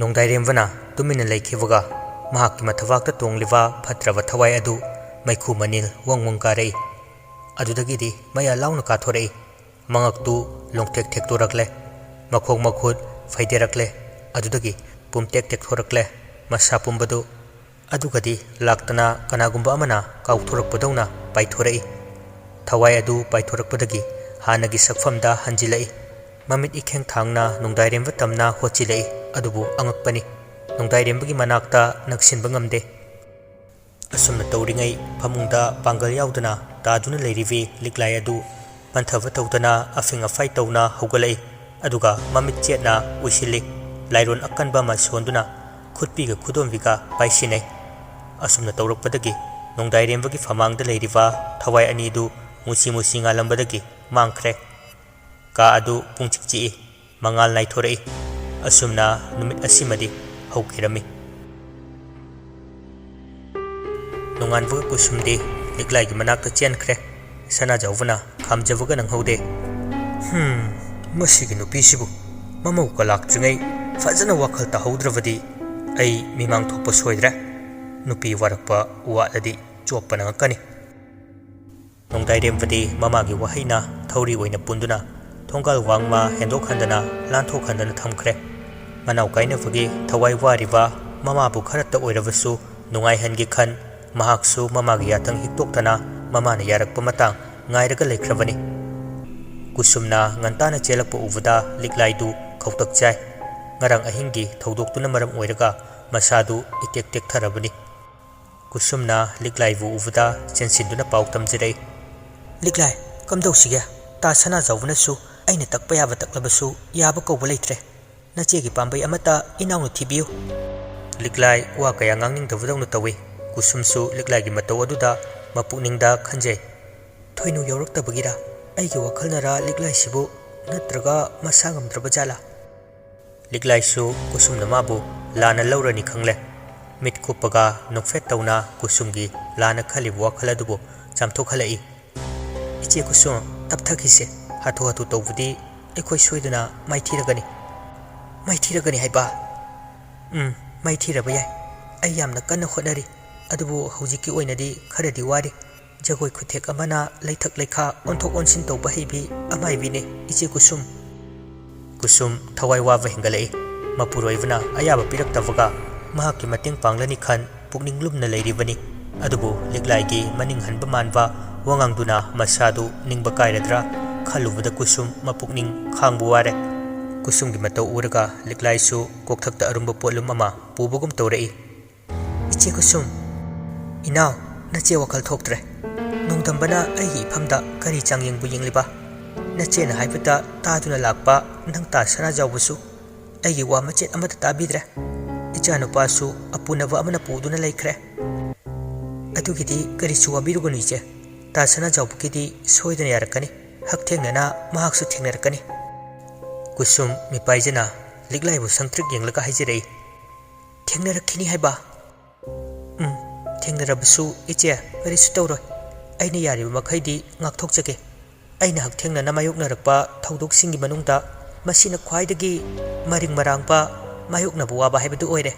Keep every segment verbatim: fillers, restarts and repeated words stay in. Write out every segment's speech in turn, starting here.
ꯅꯣꯡꯗꯥꯏꯔꯦꯝꯕꯅ ꯇꯨꯃꯤꯟꯅ ꯂꯩꯈꯤꯕꯒ ꯃꯍꯥꯛꯀꯤ ꯃꯊꯕꯥꯛꯇ ꯇꯣꯡꯂꯤꯕ ꯐꯠꯇ꯭ꯔꯕ ꯊꯋꯥꯏ ꯑꯗꯨ ꯃꯩꯈꯨ ꯃꯅꯤꯜ ꯋꯪ ꯋꯪ ꯀꯥꯔꯛꯏ꯫ ꯑꯗꯨꯗꯒꯤꯗꯤ ꯃꯌꯥ ꯂꯥꯎꯅ ꯀꯥꯊꯣꯔꯛꯏ꯫ ꯃꯉꯛꯇꯨ ꯂꯣꯡꯊꯦꯛ ꯊꯦꯛꯇꯣꯔꯛꯂꯦ꯫ ꯃꯈꯣꯡ ꯃꯈꯨꯠ ꯐꯩꯗꯦꯔꯛꯂꯦ꯫ ꯑꯗꯨꯗꯒꯤ ꯄꯨꯝꯇꯦꯛ ꯇꯦꯛꯊꯣꯔꯛꯂꯦ꯫ ꯃꯁꯥ ꯄꯨꯝꯕꯗꯨ꯫ ꯑꯗꯨꯒꯗꯤ ꯂꯥꯛꯇꯅ ꯀꯅꯥꯒꯨꯝꯕ ꯑꯃꯅ ꯀꯥꯎꯊꯣꯔꯛꯄꯗꯧꯅ ꯄꯥꯏꯊꯣꯔꯛꯏ꯫ ꯊꯋꯥꯏ ꯑꯗꯨ ꯄꯥꯏꯊꯣꯔꯛꯄꯗꯒꯤ ꯍꯥꯟꯅꯒꯤ ꯁꯛꯐꯝꯗ ꯍꯟꯖꯤꯜꯂꯛꯏ꯫ ꯃꯃꯤꯠ ꯏꯈꯦꯡ ꯊꯥꯡꯅ ꯅꯣꯡꯗꯥꯏꯔꯦꯝꯕ ꯇꯝꯅ ꯍꯣꯠꯆꯤꯜꯂꯛꯏ, ꯑꯗꯨꯕꯨ ꯑꯉꯛꯄꯅꯤ, ꯅꯣꯡꯗꯥꯏꯔꯦꯝꯕꯒꯤ ꯃꯅꯥꯛꯇ ꯅꯛꯁꯤꯟꯕ ꯉꯝꯗꯦ꯫ ꯑꯁꯨꯝꯅ ꯇꯧꯔꯤꯉꯩ ꯐꯃꯨꯡꯗ ꯄꯥꯡꯒꯜ ꯌꯥꯎꯗꯅ ꯇꯥꯗꯨꯅ ꯂꯩꯔꯤꯕꯤ ꯂꯤꯛꯂꯥꯏ ꯑꯗꯨ ꯄꯟꯊꯕ ꯇꯧꯗꯅ ꯑꯐꯤꯡ ꯑꯐꯥꯏ ꯇꯧꯅ ꯍꯧꯒꯠꯂꯛꯏ꯫ ꯑꯗꯨꯒ ꯃꯃꯤꯠ ꯆꯦꯠꯅ ꯎꯏꯁꯤꯜꯂꯤ꯫ ꯂꯥꯏꯔꯣꯟ ꯑꯀꯟꯕ ꯑꯃ ꯁꯣꯟꯗꯨꯅ ꯈꯨꯠꯄꯤꯒ ꯈꯨꯗꯣꯝꯕꯤꯒ ꯄꯥꯏꯁꯤꯟꯅꯩ꯫ ꯑꯁꯨꯝꯅ ꯇꯧꯔꯛꯄꯗꯒꯤ ꯅꯣꯡꯗꯥꯏꯔꯦꯝꯕꯒꯤ ꯐꯃꯥꯡꯗ ꯂꯩꯔꯤꯕ ꯊꯋꯥꯏ ꯑꯅꯤꯗꯨ ꯃꯨꯁꯤ ꯃꯨꯁꯤ ꯉꯥꯜꯂꯝꯕꯗꯒꯤ ꯃꯥꯡꯈ꯭ꯔꯦ꯫ ꯀꯥ ꯑꯗꯨ ꯄꯨꯡꯆꯤꯛ ꯆꯤꯛꯏ꯫ ꯃꯉꯥꯜ ꯅꯥꯏꯊꯣꯔꯛꯏ꯫ ꯑꯁꯨꯝꯅ ꯅꯨꯃꯤꯠ ꯑꯁꯤꯃꯗꯤ ꯍꯧꯈꯤꯔꯝꯃꯤ꯫ ꯅꯣꯡꯉꯥꯟꯕꯒ ꯀꯨꯁꯨꯝꯗꯤ ꯂꯤꯛꯂꯥꯏꯒꯤ ꯃꯅꯥꯛꯇ ꯆꯦꯟꯈ꯭ꯔꯦ꯫ ꯁꯅꯥꯖꯥꯎꯕꯅ ꯈꯥꯝꯖꯕꯒ ꯅꯪꯍꯧꯗꯦ꯫ "ꯍꯨꯝ, ꯃꯁꯤꯒꯤ ꯅꯨꯄꯤꯁꯤꯕꯨ ꯃꯃꯧꯒ ꯂꯥꯛꯇ꯭ꯔꯤꯉꯩ ꯐꯖꯅ ꯋꯥꯈꯜ ꯇꯥꯍꯧꯗ꯭ꯔꯕꯗꯤ ꯑꯩ ꯃꯤꯃꯥꯡ ꯊꯣꯛꯄ ꯁꯣꯏꯗ꯭ꯔꯦ꯫ ꯅꯨꯄꯤ ꯋꯥꯔꯛꯄ ꯋꯥꯠꯂꯗꯤ ꯆꯣꯞꯄ ꯅꯪꯉꯛꯀꯅꯤ"꯫ ꯅꯣꯡꯗꯥꯏꯔꯦꯝꯕꯗꯤ ꯃꯃꯥꯒꯤ ꯋꯥꯍꯩꯅ ꯊꯧꯔꯤ ꯑꯣꯏꯅ ꯄꯨꯟꯗꯨꯅ ꯊꯣꯡꯒꯥꯜ ꯋꯥꯡꯃ ꯍꯦꯟꯗꯣꯛꯍꯟꯗꯅ ꯂꯥꯟꯊꯣꯛꯍꯟꯗꯅ ꯊꯝꯈ꯭ꯔꯦ꯫ ꯃꯅꯥꯎ ꯀꯥꯏꯅꯕꯒꯤ ꯊꯋꯥꯏ ꯋꯥꯔꯤꯕ ꯃꯃꯥꯕꯨ ꯈꯔꯇ ꯑꯣꯏꯔꯕꯁꯨ ꯅꯨꯡꯉꯥꯏꯍꯟꯒꯦ ꯈꯟ ꯃꯍꯥꯛꯁꯨ ꯃꯃꯥꯒꯤ ꯌꯥꯊꯪ ꯍꯤꯛꯇꯣꯛꯇꯅ ꯃꯃꯥꯅ ꯌꯥꯔꯛꯄ ꯃꯇꯥꯡ ꯉꯥꯏꯔꯒ ꯂꯩꯈ꯭ꯔꯕꯅꯤ꯫ ꯀꯨꯁꯨꯝꯅ ꯉꯟꯇꯥꯅ ꯆꯦꯜꯂꯛꯄ ꯎꯕꯗ ꯂꯤꯛꯂꯥꯏꯗꯨ ꯈꯧꯇꯛ ꯆꯥꯏ꯫ ꯉꯔꯥꯡ ꯑꯍꯤꯡꯒꯤ ꯊꯧꯗꯣꯛꯇꯨꯅ ꯃꯔꯝ ꯑꯣꯏꯔꯒ ꯃꯁꯥꯗꯨ ꯏꯇꯦꯛ ꯇꯦꯛꯊꯔꯕꯅꯤ꯫ ꯀꯨꯁꯨꯝꯅ ꯂꯤꯛꯂꯥꯏꯕꯨ ꯎꯕꯗ ꯆꯦꯟꯁꯤꯟꯗꯨꯅ ꯄꯥꯎ ꯇꯝꯖꯔꯛꯏ꯫ "ꯂꯤꯛꯂꯥꯏ, ꯀꯝꯗꯧꯁꯤꯒꯦ? ꯇꯥ ꯁꯅꯥꯖꯥꯎꯕꯅꯁꯨ ꯑꯩꯅ ꯇꯛꯄ ꯌꯥꯕ ꯇꯛꯂꯕꯁꯨ ꯌꯥꯕ ꯀꯧꯕ ꯂꯩꯇ꯭ꯔꯦ꯫ ꯅꯆꯦꯒꯤ ꯄꯥꯝꯕꯩ ꯑꯃꯠꯇ ꯏꯅꯥꯎꯅ ꯊꯤꯕꯤꯌꯨ"꯫ ꯂꯤꯛꯂꯥꯏ ꯋꯥ ꯀꯌꯥ ꯉꯥꯡꯅꯤꯡꯗꯕꯗꯧꯅ ꯇꯧꯏ꯫ ꯀꯨꯁꯨꯝꯁꯨ ꯂꯤꯛꯂꯥꯏꯒꯤ ꯃꯇꯧ ꯑꯗꯨꯗ ꯃꯄꯨꯛꯅꯤꯡꯗ ꯈꯟꯖꯩ꯫ "ꯊꯣꯏꯅꯨ ꯌꯥꯎꯔꯛꯇꯕꯒꯤꯔ? ꯑꯩꯒꯤ ꯋꯥꯈꯜꯅꯔ ꯂꯤꯛꯂꯥꯏꯁꯤꯕꯨ? ꯅꯠꯇ꯭ꯔꯒ ꯃꯁꯥ ꯉꯝꯗ꯭ꯔꯕ ꯖꯥꯠꯂꯥ?" ꯂꯤꯛꯂꯥꯏꯁꯨ ꯀꯨꯁꯨꯝꯅ ꯃꯥꯕꯨ ꯂꯥꯟꯅ ꯂꯧꯔꯅꯤ ꯈꯪꯂꯦ꯫ ꯃꯤꯠ ꯀꯨꯞꯄꯒ ꯅꯣꯛꯐꯦꯠ ꯇꯧꯅ ꯀꯨꯁꯨꯝꯒꯤ ꯂꯥꯟꯅ ꯈꯜꯂꯤꯕ ꯋꯥꯈꯜ ꯑꯗꯨꯕꯨ ꯆꯥꯝꯊꯣꯛꯍꯜꯂꯛꯏ꯫ "ꯏꯆꯦ ꯀꯨꯁꯨꯝ, ꯇꯞꯊꯈꯤꯁꯦ꯫ ꯍꯥꯊꯨ ꯍꯥꯊꯨ ꯇꯧꯕꯗꯤ ꯑꯩꯈꯣꯏ ꯁꯣꯏꯗꯅ ꯃꯥꯏꯊꯤꯔꯒꯅꯤ"꯫ "ꯃꯥꯏꯊꯤꯔꯒꯅꯤ ꯍꯥꯏꯕ?" ꯎꯝ, ꯃꯥꯏꯊꯤꯔꯕ ꯌꯥꯏ꯫ ꯑꯩ ꯌꯥꯝꯅ ꯀꯟꯅ ꯍꯣꯠꯅꯔꯤ, ꯑꯗꯨꯕꯨ ꯍꯧꯖꯤꯛꯀꯤ ꯑꯣꯏꯅꯗꯤ ꯈꯔꯗꯤ ꯋꯥꯔꯤ꯫ ꯖꯒꯣꯏ ꯈꯨꯊꯦꯛ ꯑꯃꯅ ꯂꯩꯊꯛ ꯂꯩꯈꯥ ꯑꯣꯟꯊꯣꯛ ꯑꯣꯟꯁꯤꯟ ꯇꯧꯕ ꯍꯩꯕꯤ ꯑꯃꯥꯏꯕꯤꯅꯦ, ꯏꯆꯦ ꯀꯨꯁꯨꯝ꯫ ꯀꯨꯁꯨꯝ ꯊꯋꯥꯏ ꯋꯥꯕ ꯍꯦꯟꯒꯠꯂꯛꯏ꯫ ꯃꯄꯨꯔꯣꯏꯕꯅ ꯑꯌꯥꯕ ꯄꯤꯔꯛꯇꯕꯒ ꯃꯍꯥꯛꯀꯤ ꯃꯇꯦꯡ ꯄꯥꯡꯂꯅꯤ ꯈꯟ ꯄꯨꯛꯅꯤꯡ ꯂꯨꯝꯅ ꯂꯩꯔꯤꯕꯅꯤ꯫ ꯑꯗꯨꯕꯨ ꯂꯤꯛꯂꯥꯏꯒꯤ ꯃꯅꯤꯡ ꯍꯟꯕ ꯃꯥꯟꯕ ꯋꯥꯉꯥꯡꯗꯨꯅ ꯃꯁꯥꯗꯨ ꯅꯤꯡꯕ ꯀꯥꯏꯔꯗ꯭ꯔꯥ ꯈꯜꯂꯨꯕꯗ ꯀꯨꯁꯨꯝ ꯃꯄꯨꯛꯅꯤꯡ ꯈꯥꯡꯕ ꯋꯥꯔꯦ꯫ ꯀꯨꯁꯨꯝꯒꯤ ꯃꯇꯧ ꯎꯔꯒ ꯂꯤꯛꯂꯥꯏꯁꯨ ꯀꯣꯛꯊꯛꯇ ꯑꯔꯨꯝꯕ ꯄꯣꯠꯂꯨꯝ ꯑꯃ ꯄꯨꯕꯒꯨꯝ ꯇꯧꯔꯛꯏ꯫ "ꯏꯆꯦ ꯀꯨꯁꯨꯝ, ꯏꯅꯥꯎ, ꯅꯆꯦ ꯋꯥꯈꯜ ꯊꯣꯛꯇ꯭ꯔꯦ꯫ ꯅꯣꯡꯗꯝꯕꯅ ꯑꯩꯒꯤ ꯏꯐꯝꯗ ꯀꯔꯤ ꯆꯥꯡꯌꯦꯡꯕꯨ ꯌꯦꯡꯂꯤꯕ? ꯅꯆꯦꯅ ꯍꯥꯏꯕꯇ ꯇꯥꯗꯨꯅ ꯂꯥꯛꯄ ꯅꯪ ꯇꯥ ꯁꯅꯥꯖꯥꯎꯕꯁꯨ ꯑꯩꯒꯤ ꯋꯥ ꯃꯆꯦꯠ ꯑꯃꯠꯇ ꯇꯥꯕꯤꯗ꯭ꯔꯦ꯫ ꯏꯆꯥꯅꯨꯄꯥꯁꯨ ꯑꯄꯨꯅꯕ ꯑꯃꯅ ꯄꯨꯗꯨꯅ ꯂꯩꯈ꯭ꯔꯦ꯫ ꯑꯗꯨꯒꯤꯗꯤ ꯀꯔꯤꯁꯨ ꯋꯥꯕꯤꯔꯨꯒꯅꯨ ꯏꯆꯦ꯫ ꯇꯥ ꯁꯅꯥꯖꯥꯎꯕꯒꯤꯗꯤ ꯁꯣꯏꯗꯅ ꯌꯥꯔꯛꯀꯅꯤ꯫ ꯍꯛꯊꯦꯡꯅꯅ ꯃꯍꯥꯛꯁꯨ ꯊꯦꯡꯅꯔꯛꯀꯅꯤ꯫" ꯀꯨꯁꯨꯝ ꯃꯤꯄꯥꯏꯖꯅ ꯂꯤꯛꯂꯥꯏꯕꯨ ꯁꯪꯇ꯭ꯔꯤꯛ ꯌꯦꯡꯂꯒ ꯍꯥꯏꯖꯔꯛꯏ, "ꯊꯦꯡꯅꯔꯛꯈꯤꯅꯤ ꯍꯥꯏꯕ?" "ꯎꯝ, ꯊꯦꯡꯅꯔꯕꯁꯨ ꯏꯆꯦ, ꯀꯔꯤꯁꯨ ꯇꯧꯔꯣꯏ꯫ ꯑꯩꯅ ꯌꯥꯔꯤꯕ ꯃꯈꯩꯗꯤ ꯉꯥꯛꯊꯣꯛꯆꯒꯦ꯫ ꯑꯩꯅ ꯍꯛꯊꯦꯡꯅꯅ ꯃꯥꯌꯣꯛꯅꯔꯛꯄ ꯊꯧꯗꯣꯛꯁꯤꯡꯒꯤ ꯃꯅꯨꯡꯗ ꯃꯁꯤꯅ ꯈ꯭ꯋꯥꯏꯗꯒꯤ ꯃꯔꯤꯡ ꯃꯔꯥꯡꯕ, ꯃꯥꯌꯣꯛꯅꯕ ꯋꯥꯕ ꯍꯥꯏꯕꯗꯨ ꯑꯣꯏꯔꯦ꯫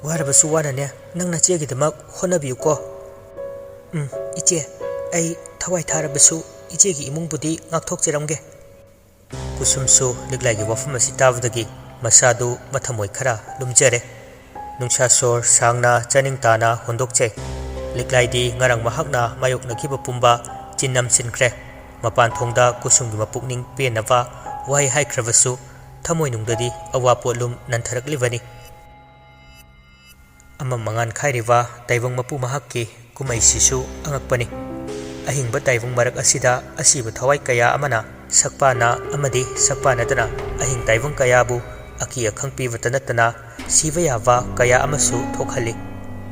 ꯋꯥꯔꯕꯁꯨ ꯋꯥꯅꯅꯦ, ꯅꯪ ꯅꯆꯦꯒꯤꯗꯃꯛ ꯍꯣꯠꯅꯕꯤꯌꯨꯀꯣ꯫ ꯎꯝ, ꯏꯆꯦ, ꯑꯩ ꯊꯋꯥꯏ ꯊꯥꯔꯕꯁꯨ ꯏꯆꯦꯒꯤ ꯏꯃꯨꯡꯕꯨꯗꯤ ꯉꯥꯛꯊꯣꯛꯆꯔꯝꯒꯦ꯫" ꯀꯨꯁꯨꯝꯁꯨ ꯂꯤꯛꯂꯥꯏꯒꯤ ꯋꯥꯐꯝ ꯑꯁꯤ ꯇꯥꯕꯗꯒꯤ ꯃꯁꯥꯗꯨ ꯃꯊꯃꯣꯏ ꯈꯔ ꯂꯨꯝꯖꯔꯦ꯫ ꯅꯨꯡꯁꯥ ꯁꯣꯔ ꯁꯥꯡꯅ ꯆꯥꯅꯤꯡ ꯇꯥꯅ ꯍꯣꯟꯗꯣꯛꯆꯩ꯫ ꯂꯤꯛꯂꯥꯏꯗꯤ ꯉꯔꯥꯡ ꯃꯍꯥꯛꯅ ꯃꯥꯌꯣꯛꯅꯈꯤꯕ ꯄꯨꯝꯕ ꯆꯤꯟ ꯅꯝꯁꯤꯟꯈ꯭ꯔꯦ꯫ ꯃꯄꯥꯟ ꯊꯣꯡꯗ ꯀꯨꯁꯨꯝꯒꯤ ꯃꯄꯨꯛꯅꯤꯡ ꯄꯦꯟꯅꯕ ꯋꯥꯍꯩ ꯍꯥꯏꯈ꯭ꯔꯕꯁꯨ ꯊꯃꯣꯏꯅꯨꯡꯗꯗꯤ ꯑꯋꯥ ꯄꯣꯠꯂꯨꯝ ꯅꯟꯊꯔꯛꯂꯤꯕꯅꯤ꯫ ꯑꯃꯝ ꯑꯉꯥꯟ ꯈꯥꯏꯔꯤꯕ ꯇꯥꯏꯕꯪ ꯃꯄꯨ ꯃꯍꯥꯛꯀꯤ ꯀꯨꯝꯍꯩꯁꯤꯁꯨ ꯑꯉꯛꯄꯅꯤ꯫ ꯑꯍꯤꯡꯕ ꯇꯥꯏꯕꯪ ꯃꯔꯛ ꯑꯁꯤꯗ ꯑꯁꯤꯕ ꯊꯋꯥꯏ ꯀꯌꯥ ꯑꯃꯅ ꯁꯛꯄꯥꯅ ꯑꯃꯗꯤ ꯁꯛꯄꯥꯅꯗꯅ ꯑꯍꯤꯡ ꯇꯥꯏꯕꯪ ꯀꯌꯥꯕꯨ ꯑꯀꯤ ꯑꯈꯪ ꯄꯤꯕꯇ ꯅꯠꯇꯅ ꯁꯤꯕ ꯌꯥꯕ ꯀꯌꯥ ꯑꯃꯁꯨ ꯊꯣꯛꯍꯜꯂꯤ꯫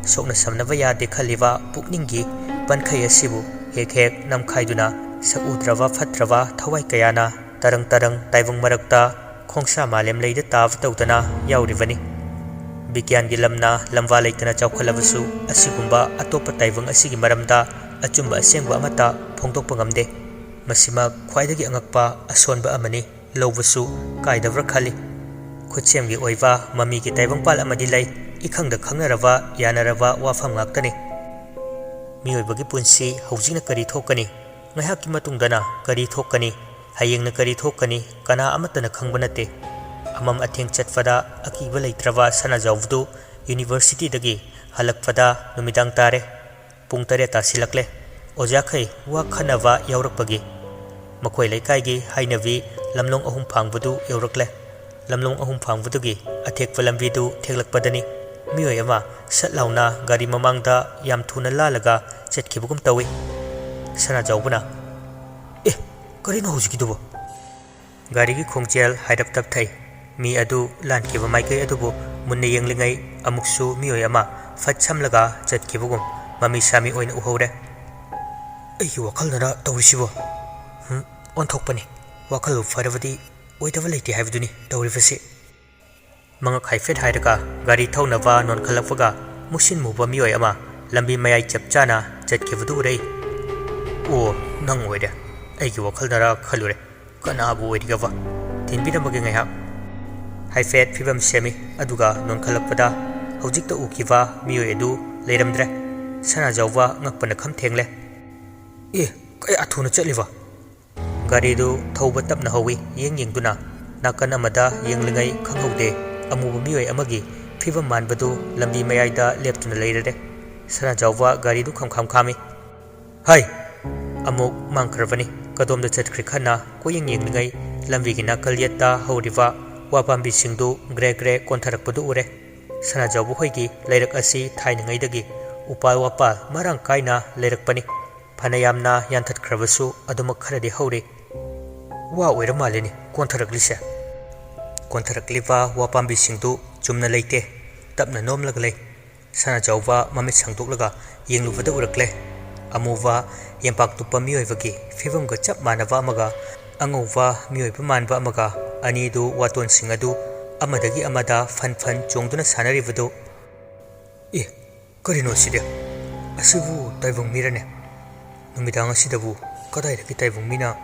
ꯁꯣꯛꯅ ꯁꯝꯅꯕ ꯌꯥꯗꯦ ꯈꯜꯂꯤꯕ ꯄꯨꯛꯅꯤꯡꯒꯤ ꯄꯟꯈꯩ ꯑꯁꯤꯕꯨ ꯍꯦꯛ ꯍꯦꯛ ꯅꯝꯈꯥꯏꯗꯨꯅ ꯁꯛꯎꯗ꯭ꯔꯕ ꯐꯠꯇ꯭ꯔꯕ ꯊꯋꯥꯏ ꯀꯌꯥꯅ ꯇꯔꯪ ꯇꯔꯪ ꯇꯥꯏꯕꯪ ꯃꯔꯛꯇ ꯈꯣꯡꯁꯥ ꯃꯥꯂꯦꯝ ꯂꯩꯗ ꯇꯥꯕ ꯇꯧꯗꯅ ꯌꯥꯎꯔꯤꯕꯅꯤ꯫ ꯕꯤꯒ꯭ꯌꯥꯟꯒꯤ ꯂꯝꯅ ꯂꯝꯕꯥ ꯂꯩꯇꯅ ꯆꯥꯎꯈꯠꯂꯕꯁꯨ ꯑꯁꯤꯒꯨꯝꯕ ꯑꯇꯣꯞꯄ ꯇꯥꯏꯕꯪ ꯑꯁꯤꯒꯤ ꯃꯔꯝꯗ ꯑꯆꯨꯝꯕ ꯑꯁꯦꯡꯕ ꯑꯃꯠꯇ ꯐꯣꯡꯗꯣꯛꯄ ꯉꯝꯗꯦ꯫ ꯃꯁꯤꯃꯛ ꯈ꯭ꯋꯥꯏꯗꯒꯤ ꯑꯉꯛꯄ ꯑꯁꯣꯟꯕ ꯑꯃꯅꯤ꯫ ꯂꯧꯕꯁꯨ ꯀꯥꯏꯗꯕ꯭ꯔꯥ ꯈꯜꯂꯤ꯫ ꯈꯨꯠꯁꯦꯝꯒꯤ ꯑꯣꯏꯕ ꯃꯃꯤꯒꯤ ꯇꯥꯏꯕꯪꯄꯥꯜ ꯑꯃꯗꯤ ꯂꯩ꯫ ꯏꯈꯪꯗ ꯈꯪꯅꯔꯕ, ꯌꯥꯅꯔꯕ ꯋꯥꯐꯝ ꯉꯥꯛꯇꯅꯤ꯫ ꯃꯤꯑꯣꯏꯕꯒꯤ ꯄꯨꯟꯁꯤ ꯍꯧꯖꯤꯛꯅ ꯀꯔꯤ ꯊꯣꯛꯀꯅꯤ, ꯉꯥꯏꯍꯥꯛꯀꯤ ꯃꯇꯨꯡꯗꯅ ꯀꯔꯤ ꯊꯣꯛꯀꯅꯤ, ꯍꯌꯦꯡꯅ ꯀꯔꯤ ꯊꯣꯛꯀꯅꯤ, ꯀꯅꯥ ꯑꯃꯠꯇꯅ ꯈꯪꯕ ꯅꯠꯇꯦ꯫ ꯑꯃꯝ ꯑꯊꯦꯡ ꯆꯠꯄꯗ ꯑꯀꯤꯕ ꯂꯩꯇ꯭ꯔꯕ ꯁꯅꯥꯖꯥꯎꯕꯗꯨ ꯌꯨꯅꯤꯚꯔꯁꯤꯇꯤꯗꯒꯤ ꯍꯜꯂꯛꯄꯗ ꯅꯨꯃꯤꯗꯥꯡ ꯇꯥꯔꯦ꯫ ꯄꯨꯡ ꯇꯔꯦꯠ ꯇꯥꯁꯤꯜꯂꯛꯂꯦ꯫ ꯑꯣꯖꯥꯈꯩ ꯋꯥ ꯈꯟꯅꯕ ꯌꯥꯎꯔꯛꯄꯒꯤ꯫ ꯃꯈꯣꯏ ꯂꯩꯀꯥꯏꯒꯤ ꯍꯥꯏꯅꯕꯤ ꯂꯝꯂꯣꯡ ꯑꯍꯨꯝ ꯐꯥꯡꯕꯗꯨ ꯌꯧꯔꯛꯂꯦ꯫ ꯂꯝꯂꯣꯡ ꯑꯍꯨꯝ ꯐꯥꯡꯕꯗꯨꯒꯤ ꯑꯊꯦꯛꯄ ꯂꯝꯕꯤꯗꯨ ꯊꯦꯛꯂꯛꯄꯗꯅꯤ ꯃꯤꯑꯣꯏ ꯑꯃ ꯁꯠ ꯂꯥꯎꯅ ꯒꯥꯔꯤ ꯃꯃꯥꯡꯗ ꯌꯥꯝ ꯊꯨꯅ ꯂꯥꯜꯂꯒ ꯆꯠꯈꯤꯕꯒꯨꯝ ꯇꯧꯏ꯫ ꯁꯅꯥꯖꯥꯎꯕꯅ, "ꯑꯦ, ꯀꯔꯤꯅꯣ ꯍꯧꯖꯤꯛꯀꯤꯗꯨꯕꯣ?" ꯒꯥꯔꯤꯒꯤ ꯈꯣꯡꯖꯦꯜ ꯍꯥꯏꯔꯞ ꯇꯞꯊꯩ꯫ ꯃꯤ ꯑꯗꯨ ꯂꯥꯟꯈꯤꯕ ꯃꯥꯏꯀꯩ ꯑꯗꯨꯕꯨ ꯃꯨꯟꯅ ꯌꯦꯡꯂꯤꯉꯩ ꯑꯃꯨꯛꯁꯨ ꯃꯤꯑꯣꯏ ꯑꯃ ꯐꯠ ꯁꯝꯂꯒ ꯆꯠꯈꯤꯕꯒꯨꯝ ꯃꯃꯤ ꯁꯥꯃꯤ ꯑꯣꯏꯅ ꯎꯍꯧꯔꯦ꯫ "ꯑꯩꯒꯤ ꯋꯥꯈꯜꯅꯔ ꯇꯧꯔꯤꯁꯤꯕꯣ? ꯍꯨꯝ, ꯑꯣꯟꯊꯣꯛꯄꯅꯤ꯫ ꯋꯥꯈꯜꯕꯨ ꯐꯔꯕꯗꯤ ꯑꯣꯏꯗꯕ ꯂꯩꯇꯦ ꯍꯥꯏꯕꯗꯨꯅꯤ ꯇꯧꯔꯤꯕꯁꯤ꯫" ꯃꯉꯛ ꯍꯥꯏꯐꯦꯠ ꯍꯥꯏꯔꯒ ꯒꯥꯔꯤ ꯊꯧꯅꯕ ꯅꯣꯟꯈꯠꯂꯛꯄꯒ ꯃꯨꯁꯤꯟ ꯃꯨꯕ ꯃꯤꯑꯣꯏ ꯑꯃ ꯂꯝꯕꯤ ꯃꯌꯥꯏ ꯆꯞ ꯆꯥꯅ ꯆꯠꯈꯤꯕꯗꯨ ꯎꯔꯛꯏ꯫ "ꯑꯣ, ꯅꯪ ꯑꯣꯏꯔꯦ꯫ ꯑꯩꯒꯤ ꯋꯥꯈꯜꯅꯔ ꯈꯜꯂꯨꯔꯦ꯫ ꯀꯅꯥꯕꯨ ꯑꯣꯏꯔꯤꯒꯕ? ꯊꯤꯟꯕꯤꯔꯝꯃꯒꯦ ꯉꯥꯏꯍꯥꯛ꯫" ꯍꯥꯏꯐꯦꯠ ꯐꯤꯕꯝ ꯁꯦꯝꯃꯤ, ꯑꯗꯨꯒ ꯅꯣꯟꯈꯠꯂꯛꯄꯗ ꯍꯧꯖꯤꯛꯇ ꯎꯈꯤꯕ ꯃꯤꯑꯣꯏ ꯑꯗꯨ ꯂꯩꯔꯝꯗ꯭ꯔꯦ꯫ ꯁꯅꯥꯖꯥꯎꯕ ꯉꯛꯄꯅ ꯈꯝ ꯊꯦꯡꯂꯦ꯫ "ꯑꯦ, ꯀꯌꯥ ꯊꯨꯅ ꯆꯠꯂꯤꯕ?" ꯒꯥꯔꯤꯗꯨ ꯊꯧꯕ ꯇꯞꯅ ꯍꯧꯏ꯫ ꯌꯦꯡ ꯌꯦꯡꯗꯨꯅ ꯅꯥꯀꯟ ꯑꯃꯗ ꯌꯦꯡꯂꯤꯉꯩ ꯈꯪꯍꯧꯗꯦ, ꯑꯃꯨꯕ ꯃꯤꯑꯣꯏ ꯑꯃꯒꯤ ꯐꯤꯕꯝ ꯃꯥꯟꯕꯗꯨ ꯂꯝꯕꯤ ꯃꯌꯥꯏꯗ ꯂꯦꯞꯇꯨꯅ ꯂꯩꯔꯔꯦ꯫ ꯁꯅꯥꯖꯥꯎꯕ ꯒꯥꯔꯤꯗꯨ ꯈꯝꯈꯥꯝ ꯈꯥꯝꯃꯤ꯫ "ꯍꯥꯏ!" ꯑꯃꯨꯛ ꯃꯥꯡꯈ꯭ꯔꯕꯅꯤ꯫ ꯀꯗꯣꯝꯗ ꯆꯠꯈ꯭ꯔꯤ ꯈꯟꯅ ꯀꯣꯏꯌꯦꯡ ꯌꯦꯡꯂꯤꯉꯩ ꯂꯝꯕꯤꯒꯤ ꯅꯥꯀꯜ ꯌꯦꯠꯇ ꯍꯧꯔꯤꯕ ꯋꯥ ꯄꯥꯝꯕꯤꯁꯤꯡꯗꯨ ꯒ꯭ꯔꯦ ꯒ꯭ꯔꯦ ꯀꯣꯟꯊꯔꯛꯄꯗꯨ ꯎꯔꯦ꯫ ꯁꯅꯥꯖꯥꯎꯕ ꯍꯣꯏꯒꯤ ꯂꯩꯔꯛ ꯑꯁꯤ ꯊꯥꯏꯅꯉꯩꯗꯒꯤ ꯎꯄꯥꯜ ꯋꯥꯄꯥꯜ ꯃꯔꯥꯡ ꯀꯥꯏꯅ ꯂꯩꯔꯛꯄꯅꯤ꯫ ꯐꯅ ꯌꯥꯝꯅ ꯌꯥꯟꯊꯠꯈ꯭ꯔꯕꯁꯨ ꯑꯗꯨꯃꯛ ꯈꯔꯗꯤ ꯍꯧꯔꯤ꯫ "ꯋꯥ ꯑꯣꯏꯔ ꯃꯥꯜꯂꯤꯅꯦ ꯀꯣꯟꯊꯔꯛꯂꯤꯁꯦ꯫" ꯀꯣꯟꯊꯔꯛꯂꯤꯕ ꯋꯥ ꯄꯥꯝꯕꯤꯁꯤꯡꯗꯨ ꯆꯨꯝꯅ ꯂꯩꯇꯦ, ꯇꯞꯅ ꯅꯣꯝꯂꯒ ꯂꯩ꯫ ꯁꯅꯥꯖꯥꯎꯕ ꯃꯃꯤꯠ ꯁꯥꯡꯗꯣꯛꯂꯒ ꯌꯦꯡꯂꯨꯕꯗ ꯎꯔꯛꯂꯦ꯫ ꯑꯃꯨꯕ ꯌꯦꯝꯄꯥꯛ ꯇꯨꯞꯄ ꯃꯤꯑꯣꯏꯕꯒꯤ ꯐꯤꯕꯝꯒ ꯆꯞ ꯃꯥꯟꯅꯕ ꯑꯃꯒ ꯑꯉꯧꯕ ꯃꯤꯑꯣꯏꯕ ꯃꯥꯟꯕ ꯑꯃꯒ, ꯑꯅꯤꯗꯨ ꯋꯥꯇꯣꯟꯁꯤꯡ ꯑꯗꯨ ꯑꯃꯗꯒꯤ ꯑꯃꯗ ꯐꯟ ꯐꯟ ꯆꯣꯡꯗꯨꯅ ꯁꯥꯟꯅꯔꯤꯕꯗꯨ꯫ "ꯑꯦ, ꯀꯔꯤꯅꯣ ꯁꯤꯗꯤ? ꯑꯁꯤꯕꯨ ꯇꯥꯏꯕꯪ ꯃꯤꯔꯅꯦ? ꯅꯨꯃꯤꯗꯥꯡ ꯑꯁꯤꯗꯕꯨ ꯀꯗꯥꯏꯗꯒꯤ ꯇꯥꯏꯕꯪ ꯃꯤꯅ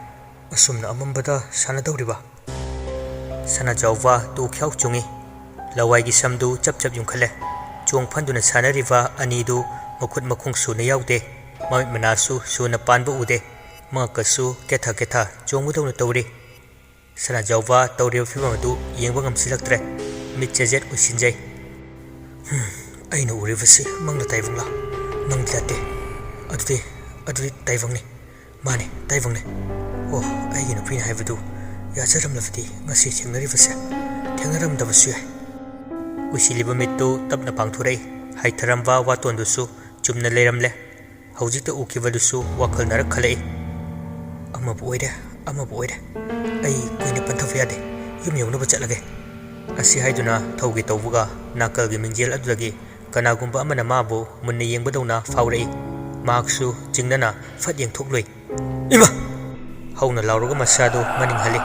ꯑꯁꯨꯝꯅ ꯑꯃꯝꯕꯗ ꯁꯥꯟꯅꯗꯧꯔꯤꯕ?" ꯁꯅꯥꯖꯥꯎꯕ ꯇꯨ ꯈ꯭ꯌꯥꯎ ꯆꯨꯡꯏ꯫ ꯂꯋꯥꯏꯒꯤ ꯁꯝꯗꯨ ꯆꯞ ꯆꯞ ꯌꯨꯡꯈꯠꯂꯦ꯫ ꯆꯣꯡ ꯐꯟꯗꯨꯅ ꯁꯥꯟꯅꯔꯤꯕ ꯑꯅꯤꯗꯨ ꯃꯈꯨꯠ ꯃꯈꯣꯡ ꯁꯨꯅ ꯌꯥꯎꯗꯦ꯫ ꯃꯃꯤꯠ ꯃꯅꯥꯁꯨ ꯁꯨꯅ ꯄꯥꯟꯕ ꯎꯗꯦ꯫ ꯃꯉꯛꯀꯁꯨ ꯀꯦꯊ ꯀꯦꯊ ꯆꯣꯡꯕꯗꯧꯅ ꯇꯧꯔꯤ꯫ ꯁꯅꯥꯖꯥꯎꯕ ꯇꯧꯔꯤꯕ ꯐꯤꯕꯝ ꯑꯗꯨ ꯌꯦꯡꯕ ꯉꯝꯁꯤꯜꯂꯛꯇ꯭ꯔꯦ꯫ ꯃꯤꯠ ꯆꯦꯖꯦꯠ ꯎꯏꯁꯤꯟꯖꯩ꯫ "ꯍꯨꯝ, ꯑꯩꯅ ꯎꯔꯤꯕꯁꯤ ꯃꯪꯂ ꯇꯥꯏꯕꯪꯂ? ꯃꯪꯗꯤ ꯅꯠꯇꯦ꯫ ꯑꯗꯨꯗꯤ, ꯑꯗꯨꯗꯤ ꯇꯥꯏꯕꯪꯅꯤ꯫ ꯃꯥꯅꯦ, ꯇꯥꯏꯕꯪꯅꯦ꯫ ꯑꯣ, ꯑꯩꯒꯤ ꯅꯨꯄꯤꯅ ꯍꯥꯏꯕꯗꯨ ꯌꯥꯖꯔꯝꯂꯕꯗꯤ ꯉꯁꯤ ꯊꯦꯡꯅꯔꯤꯕꯁꯦ ꯊꯦꯡꯅꯔꯝꯗꯕꯁꯨ ꯌꯥꯏ"꯫ ꯎꯏꯁꯤꯜꯂꯤꯕ ꯃꯤꯠꯇꯨ ꯇꯞꯅ ꯄꯥꯡꯊꯣꯔꯛꯏ꯫ ꯍꯥꯏꯊꯔꯝꯕ ꯋꯥꯇꯣꯟꯗꯨꯁꯨ ꯆꯨꯝꯅ ꯂꯩꯔꯝꯂꯦ꯫ ꯍꯧꯖꯤꯛꯇ ꯎꯈꯤꯕꯗꯨꯁꯨ ꯋꯥꯈꯜ ꯅꯔꯛꯈꯠꯂꯛꯏ꯫ "ꯑꯃꯕꯨ ꯑꯣꯏꯔꯦ, ꯑꯃꯕꯨ ꯑꯣꯏꯔꯦ꯫ ꯑꯩ ꯀꯨꯏꯅ ꯄꯟꯊꯕ ꯌꯥꯗꯦ꯫ ꯌꯨꯝ ꯌꯧꯅꯕ ꯆꯠꯂꯒꯦ"꯫ ꯑꯁꯤ ꯍꯥꯏꯗꯨꯅ ꯊꯧꯒꯦ ꯇꯧꯕꯒ ꯅꯥꯀꯜꯒꯤ ꯃꯤꯡꯖꯦꯜ ꯑꯗꯨꯗꯒꯤ ꯀꯅꯥꯒꯨꯝꯕ ꯑꯃꯅ ꯃꯥꯕꯨ ꯃꯨꯟꯅ ꯌꯦꯡꯕꯗꯧꯅ ꯐꯥꯎꯔꯛꯏ꯫ ꯃꯍꯥꯛꯁꯨ ꯆꯤꯡꯅꯅ ꯐꯠ ꯌꯦꯡꯊꯣꯛꯂꯨꯏ꯫ "ꯏꯃꯥ!" ꯍꯧꯅ ꯂꯥꯎꯔꯒ ꯃꯁꯥꯗꯨ ꯃꯅꯤꯡ ꯍꯜꯂꯤ꯫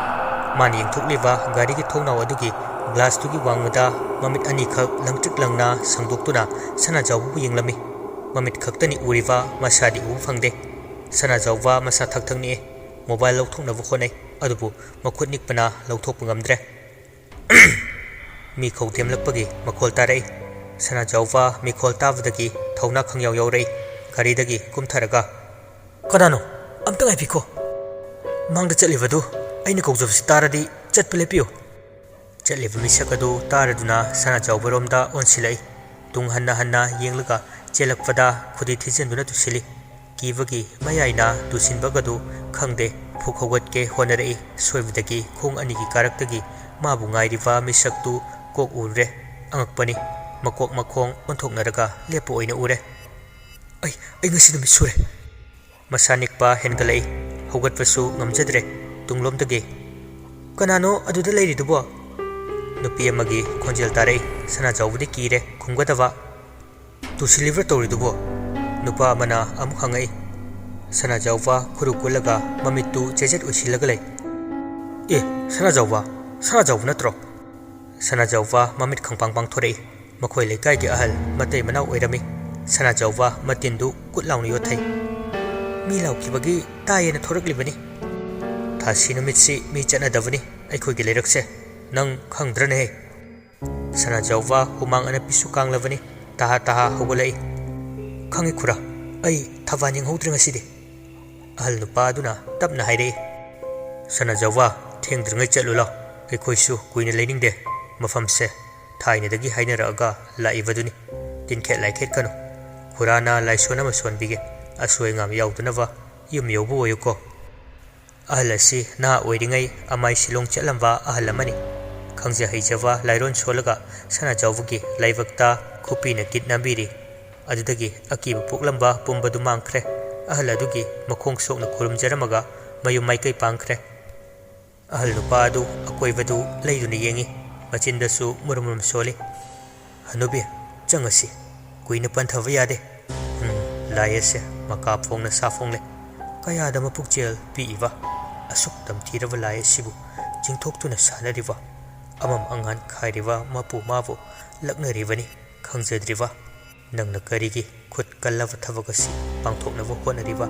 ꯃꯥꯅ ꯌꯦꯡꯊꯣꯛꯂꯤꯕ ꯒꯥꯔꯤꯒꯤ ꯊꯣꯡꯅꯥꯎ ꯑꯗꯨꯒꯤ ꯒ꯭ꯂꯥꯁꯇꯨꯒꯤ ꯋꯥꯡꯃꯗ ꯃꯃꯤꯠ ꯑꯅꯤꯈꯛ ꯂꯪꯇ꯭ꯔꯤꯛ ꯂꯪꯅ ꯁꯪꯗꯣꯛꯇꯨꯅ ꯁꯅꯥꯖꯥꯎꯕꯕꯨ ꯌꯦꯡꯂꯝꯃꯤ꯫ ꯃꯃꯤꯠ ꯈꯛꯇꯅꯤ ꯎꯔꯤꯕ, ꯃꯁꯥꯗꯤ ꯎꯕ ꯐꯪꯗꯦ꯫ ꯁꯅꯥꯖꯥꯎꯕ ꯃꯁꯥ ꯊꯛ ꯊꯛ ꯅꯤꯛꯑꯦ꯫ ꯃꯣꯕꯥꯏꯜ ꯂꯧꯊꯣꯛꯅꯕ ꯍꯣꯠꯅꯩ, ꯑꯗꯨꯕꯨ ꯃꯈꯨꯠ ꯅꯤꯛꯄꯅ ꯂꯧꯊꯣꯛꯄ ꯉꯝꯗ꯭ꯔꯦ꯫ ꯃꯤ ꯈꯧꯗꯦꯝꯂꯛꯄꯒꯤ ꯃꯈꯣꯜ ꯇꯥꯔꯛꯏ꯫ ꯁꯅꯥꯖꯥꯎꯕ ꯃꯤꯈꯣꯜ ꯇꯥꯕꯗꯒꯤ ꯊꯧꯅꯥ ꯈꯪꯌꯥꯎ ꯌꯥꯎꯔꯛꯏ꯫ ꯒꯥꯔꯤꯗꯒꯤ ꯀꯨꯝꯊꯔꯒ, "ꯀꯅꯥꯅꯣ? ꯑꯝꯇ ꯉꯥꯏꯕꯤꯈꯣ꯫ ꯃꯥꯡꯗ ꯆꯠꯂꯤꯕꯗꯨ ꯑꯩꯅ ꯀꯧꯖꯕꯁꯤ ꯇꯥꯔꯗꯤ ꯆꯠꯄ ꯂꯦꯞꯄꯤꯌꯨ"꯫ ꯆꯠꯂꯤꯕ ꯃꯤꯁꯛ ꯑꯗꯨ ꯇꯥꯔꯗꯨꯅ ꯁꯅꯥꯖꯥꯎꯕꯔꯣꯝꯗ ꯑꯣꯟꯁꯤꯜꯂꯛꯏ꯫ ꯇꯨꯡ ꯍꯟꯅ ꯍꯟꯅ ꯌꯦꯡꯂꯒ ꯆꯦꯜꯂꯛꯄꯗ ꯈꯨꯗꯤ ꯊꯤꯖꯤꯟꯗꯨꯅ ꯇꯨꯁꯤꯜꯂꯤ꯫ ꯀꯤꯕꯒꯤ ꯃꯌꯥꯏꯅ ꯇꯨꯁꯤꯟꯕꯒꯗꯨ ꯈꯪꯗꯦ꯫ ꯐꯨꯛ ꯍꯧꯒꯠꯀꯦ ꯍꯣꯠꯅꯔꯛꯏ꯫ ꯁꯣꯏꯕꯗꯒꯤ ꯈꯣꯡ ꯑꯅꯤꯒꯤ ꯀꯥꯔꯛꯇꯒꯤ ꯃꯥꯕꯨ ꯉꯥꯏꯔꯤꯕ ꯃꯤꯁꯛꯇꯨ ꯀꯣꯛ ꯎꯔꯨꯔꯦ꯫ ꯑꯉꯛꯄꯅꯤ꯫ ꯃꯀꯣꯛ ꯃꯈꯣꯡ ꯑꯣꯟꯊꯣꯛꯅꯔꯒ ꯂꯦꯞꯄ ꯑꯣꯏꯅ ꯎꯔꯦ꯫ "ꯑꯩ, ꯑꯩ ꯉꯁꯤ ꯅꯨꯃꯤꯠ ꯁꯨꯔꯦ"꯫ ꯃꯁꯥ ꯅꯤꯛꯄ ꯍꯦꯟꯒꯠꯂꯛꯏ꯫ ꯍꯧꯒꯠꯄꯁꯨ ꯉꯝꯖꯗ꯭ꯔꯦ꯫ ꯇꯨꯡꯂꯣꯝꯗꯒꯤ, "ꯀꯅꯥꯅꯣ ꯑꯗꯨꯗ ꯂꯩꯔꯤꯗꯨꯕꯣ?" ꯅꯨꯄꯤ ꯑꯃꯒꯤ ꯈꯣꯟꯖꯦꯜ ꯇꯥꯔꯛꯏ꯫ ꯁꯅꯥꯖꯥꯎꯕꯗꯤ ꯀꯤꯔꯦ ꯈꯨꯝꯒꯗꯕ꯫ "ꯇꯨꯁꯤꯜꯂꯤꯕ꯭ꯔꯥ ꯇꯧꯔꯤꯗꯨꯕꯣ?" ꯅꯨꯄꯥ ꯑꯃꯅ ꯑꯃꯨꯛ ꯍꯪꯉꯛꯏ꯫ ꯁꯅꯥꯖꯥꯎꯕ ꯈꯨꯔꯨ ꯀꯨꯜꯂꯒ ꯃꯃꯤꯠꯇꯨ ꯆꯦꯖꯦꯠ ꯎꯏꯁꯤꯜꯂꯒ ꯂꯩ꯫ "ꯑꯦ, ꯁꯅꯥꯖꯥꯎꯕ, ꯁꯅꯥꯖꯥꯎꯕ ꯅꯠꯇ꯭ꯔꯣ?" ꯁꯅꯥꯖꯥꯎꯕ ꯃꯃꯤꯠ ꯈꯪꯄꯥꯡ ꯄꯥꯡꯊꯣꯔꯛꯏ꯫ ꯃꯈꯣꯏ ꯂꯩꯀꯥꯏꯒꯤ ꯑꯍꯜ ꯃꯇꯩ ꯃꯅꯥꯎ ꯑꯣꯏꯔꯝꯃꯤ꯫ ꯁꯅꯥꯖꯥꯎꯕ ꯃꯇꯤꯟꯗꯨ ꯀꯨꯠ ꯂꯥꯎꯅ ꯌꯣꯠꯊꯩ꯫ "ꯃꯤ ꯂꯥꯎꯈꯤꯕꯒꯤ ꯇꯥꯏꯌꯦꯅ ꯊꯣꯔꯛꯂꯤꯕꯅꯤ꯫ ꯊꯥꯁꯤ ꯅꯨꯃꯤꯠꯁꯤ ꯃꯤ ꯆꯠꯅꯗꯕꯅꯤ ꯑꯩꯈꯣꯏꯒꯤ ꯂꯩꯔꯛꯁꯦ"꯫ "ꯅꯪ ꯈꯪꯗ꯭ꯔꯅꯦꯍꯦ?" ꯁꯅꯥꯖꯥꯎꯕ ꯍꯨꯃꯥꯡ ꯑꯅꯞꯄꯤꯁꯨ ꯀꯥꯡꯂꯕꯅꯤ꯫ ꯇꯍꯥ ꯇꯍꯥ ꯍꯧꯒꯠꯂꯛꯏ꯫ "ꯈꯪꯉꯤ ꯈꯨꯔꯥ, ꯑꯩ ꯊꯕꯥꯟ ꯌꯦꯡꯍꯧꯗ꯭ꯔꯦ ꯉꯁꯤꯗꯤ꯫" ꯑꯍꯜ ꯅꯨꯄꯥ ꯑꯗꯨꯅ ꯇꯞꯅ ꯍꯥꯏꯔꯛꯏ꯫ "ꯁꯅꯥꯖꯥꯎꯕ, ꯊꯦꯡꯗ꯭ꯔꯤꯉꯩ ꯆꯠꯂꯨ ꯂꯥꯎ꯫ ꯑꯩꯈꯣꯏꯁꯨ ꯀꯨꯏꯅ ꯂꯩꯅꯤꯡꯗꯦ꯫ ꯃꯐꯝꯁꯦ ꯊꯥꯏꯅꯗꯒꯤ ꯍꯥꯏꯅꯔꯛꯑꯒ ꯂꯥꯛꯏꯕꯗꯨꯅꯤ꯫ ꯇꯤꯟꯈꯦꯠ ꯂꯥꯏꯈꯦꯠꯀꯅꯨ꯫ ꯈꯨꯔꯥꯅ ꯂꯥꯏꯁꯣꯟ ꯑꯃ ꯁꯣꯟꯕꯤꯒꯦ꯫ ꯑꯁꯣꯏ ꯑꯉꯥꯝ ꯌꯥꯎꯗꯅꯕ ꯌꯨꯝ ꯌꯧꯕ ꯑꯣꯏꯌꯨꯀꯣ꯫" ꯑꯍꯜ ꯑꯁꯤ ꯅꯍꯥ ꯑꯣꯏꯔꯤꯉꯩ ꯑꯃꯥꯏ ꯁꯤꯂꯣꯡ ꯆꯠꯂꯝꯕ ꯑꯍꯜ ꯑꯃꯅꯤ꯫ ꯈꯪꯖ ꯍꯩꯖꯕ ꯂꯥꯏꯔꯣꯟ ꯁꯣꯜꯂꯒ ꯁꯅꯥꯖꯥꯎꯕꯒꯤ ꯂꯥꯏꯕꯛꯇ ꯈꯨꯄꯤꯅ ꯀꯤꯠ ꯅꯝꯕꯤꯔꯤ꯫ ꯑꯗꯨꯗꯒꯤ ꯑꯀꯤꯕ ꯄꯣꯛꯂꯝꯕ ꯄꯨꯝꯕꯗꯨ ꯃꯥꯡꯈ꯭ꯔꯦ꯫ ꯑꯍꯜ ꯑꯗꯨꯒꯤ ꯃꯈꯣꯡ ꯁꯣꯛꯅ ꯈꯨꯔꯨꯝꯖꯔꯝꯃꯒ ꯃꯌꯨꯝ ꯃꯥꯏꯀꯩ ꯄꯥꯡꯈ꯭ꯔꯦ꯫ ꯑꯍꯜ ꯅꯨꯄꯥ ꯑꯗꯨ ꯑꯀꯣꯏꯕꯗꯨ ꯂꯩꯗꯨꯅ ꯌꯦꯡꯏ꯫ ꯃꯆꯤꯟꯗꯁꯨ ꯃꯨꯔꯨꯝ ꯃꯨꯔꯨꯝ ꯁꯣꯜꯂꯤ꯫ "ꯍꯅꯨꯕꯤ, ꯆꯪꯉꯁꯤ꯫ ꯀꯨꯏꯅ ꯄꯟꯊꯕ ꯌꯥꯗꯦ꯫ ꯎꯝ, ꯂꯥꯏ ꯑꯁꯦ ꯃꯀꯥ ꯐꯣꯡꯅ ꯁꯥ ꯐꯣꯡꯂꯦ꯫ ꯀꯌꯥꯗ ꯃꯄꯨꯛꯆꯦꯜ ꯄꯤꯛꯏꯕ, ꯑꯁꯨꯛ ꯇꯝꯊꯤꯔꯕ ꯂꯥꯏ ꯑꯁꯤꯕꯨ ꯆꯤꯡꯊꯣꯛꯇꯨꯅ ꯁꯥꯟꯅꯔꯤꯕ, ꯑꯃꯝ ꯑꯉꯥꯟ ꯈꯥꯏꯔꯤꯕ ꯃꯄꯨ ꯃꯥꯕꯨ ꯂꯛꯅꯔꯤꯕꯅꯤ ꯈꯪꯖꯗ꯭ꯔꯤꯕ꯫ ꯅꯪꯅ ꯀꯔꯤꯒꯤ ꯈꯨꯠ ꯀꯜꯂꯕ ꯊꯕꯛ ꯑꯁꯤ ꯄꯥꯡꯊꯣꯛꯅꯕ ꯍꯣꯠꯅꯔꯤꯕ?"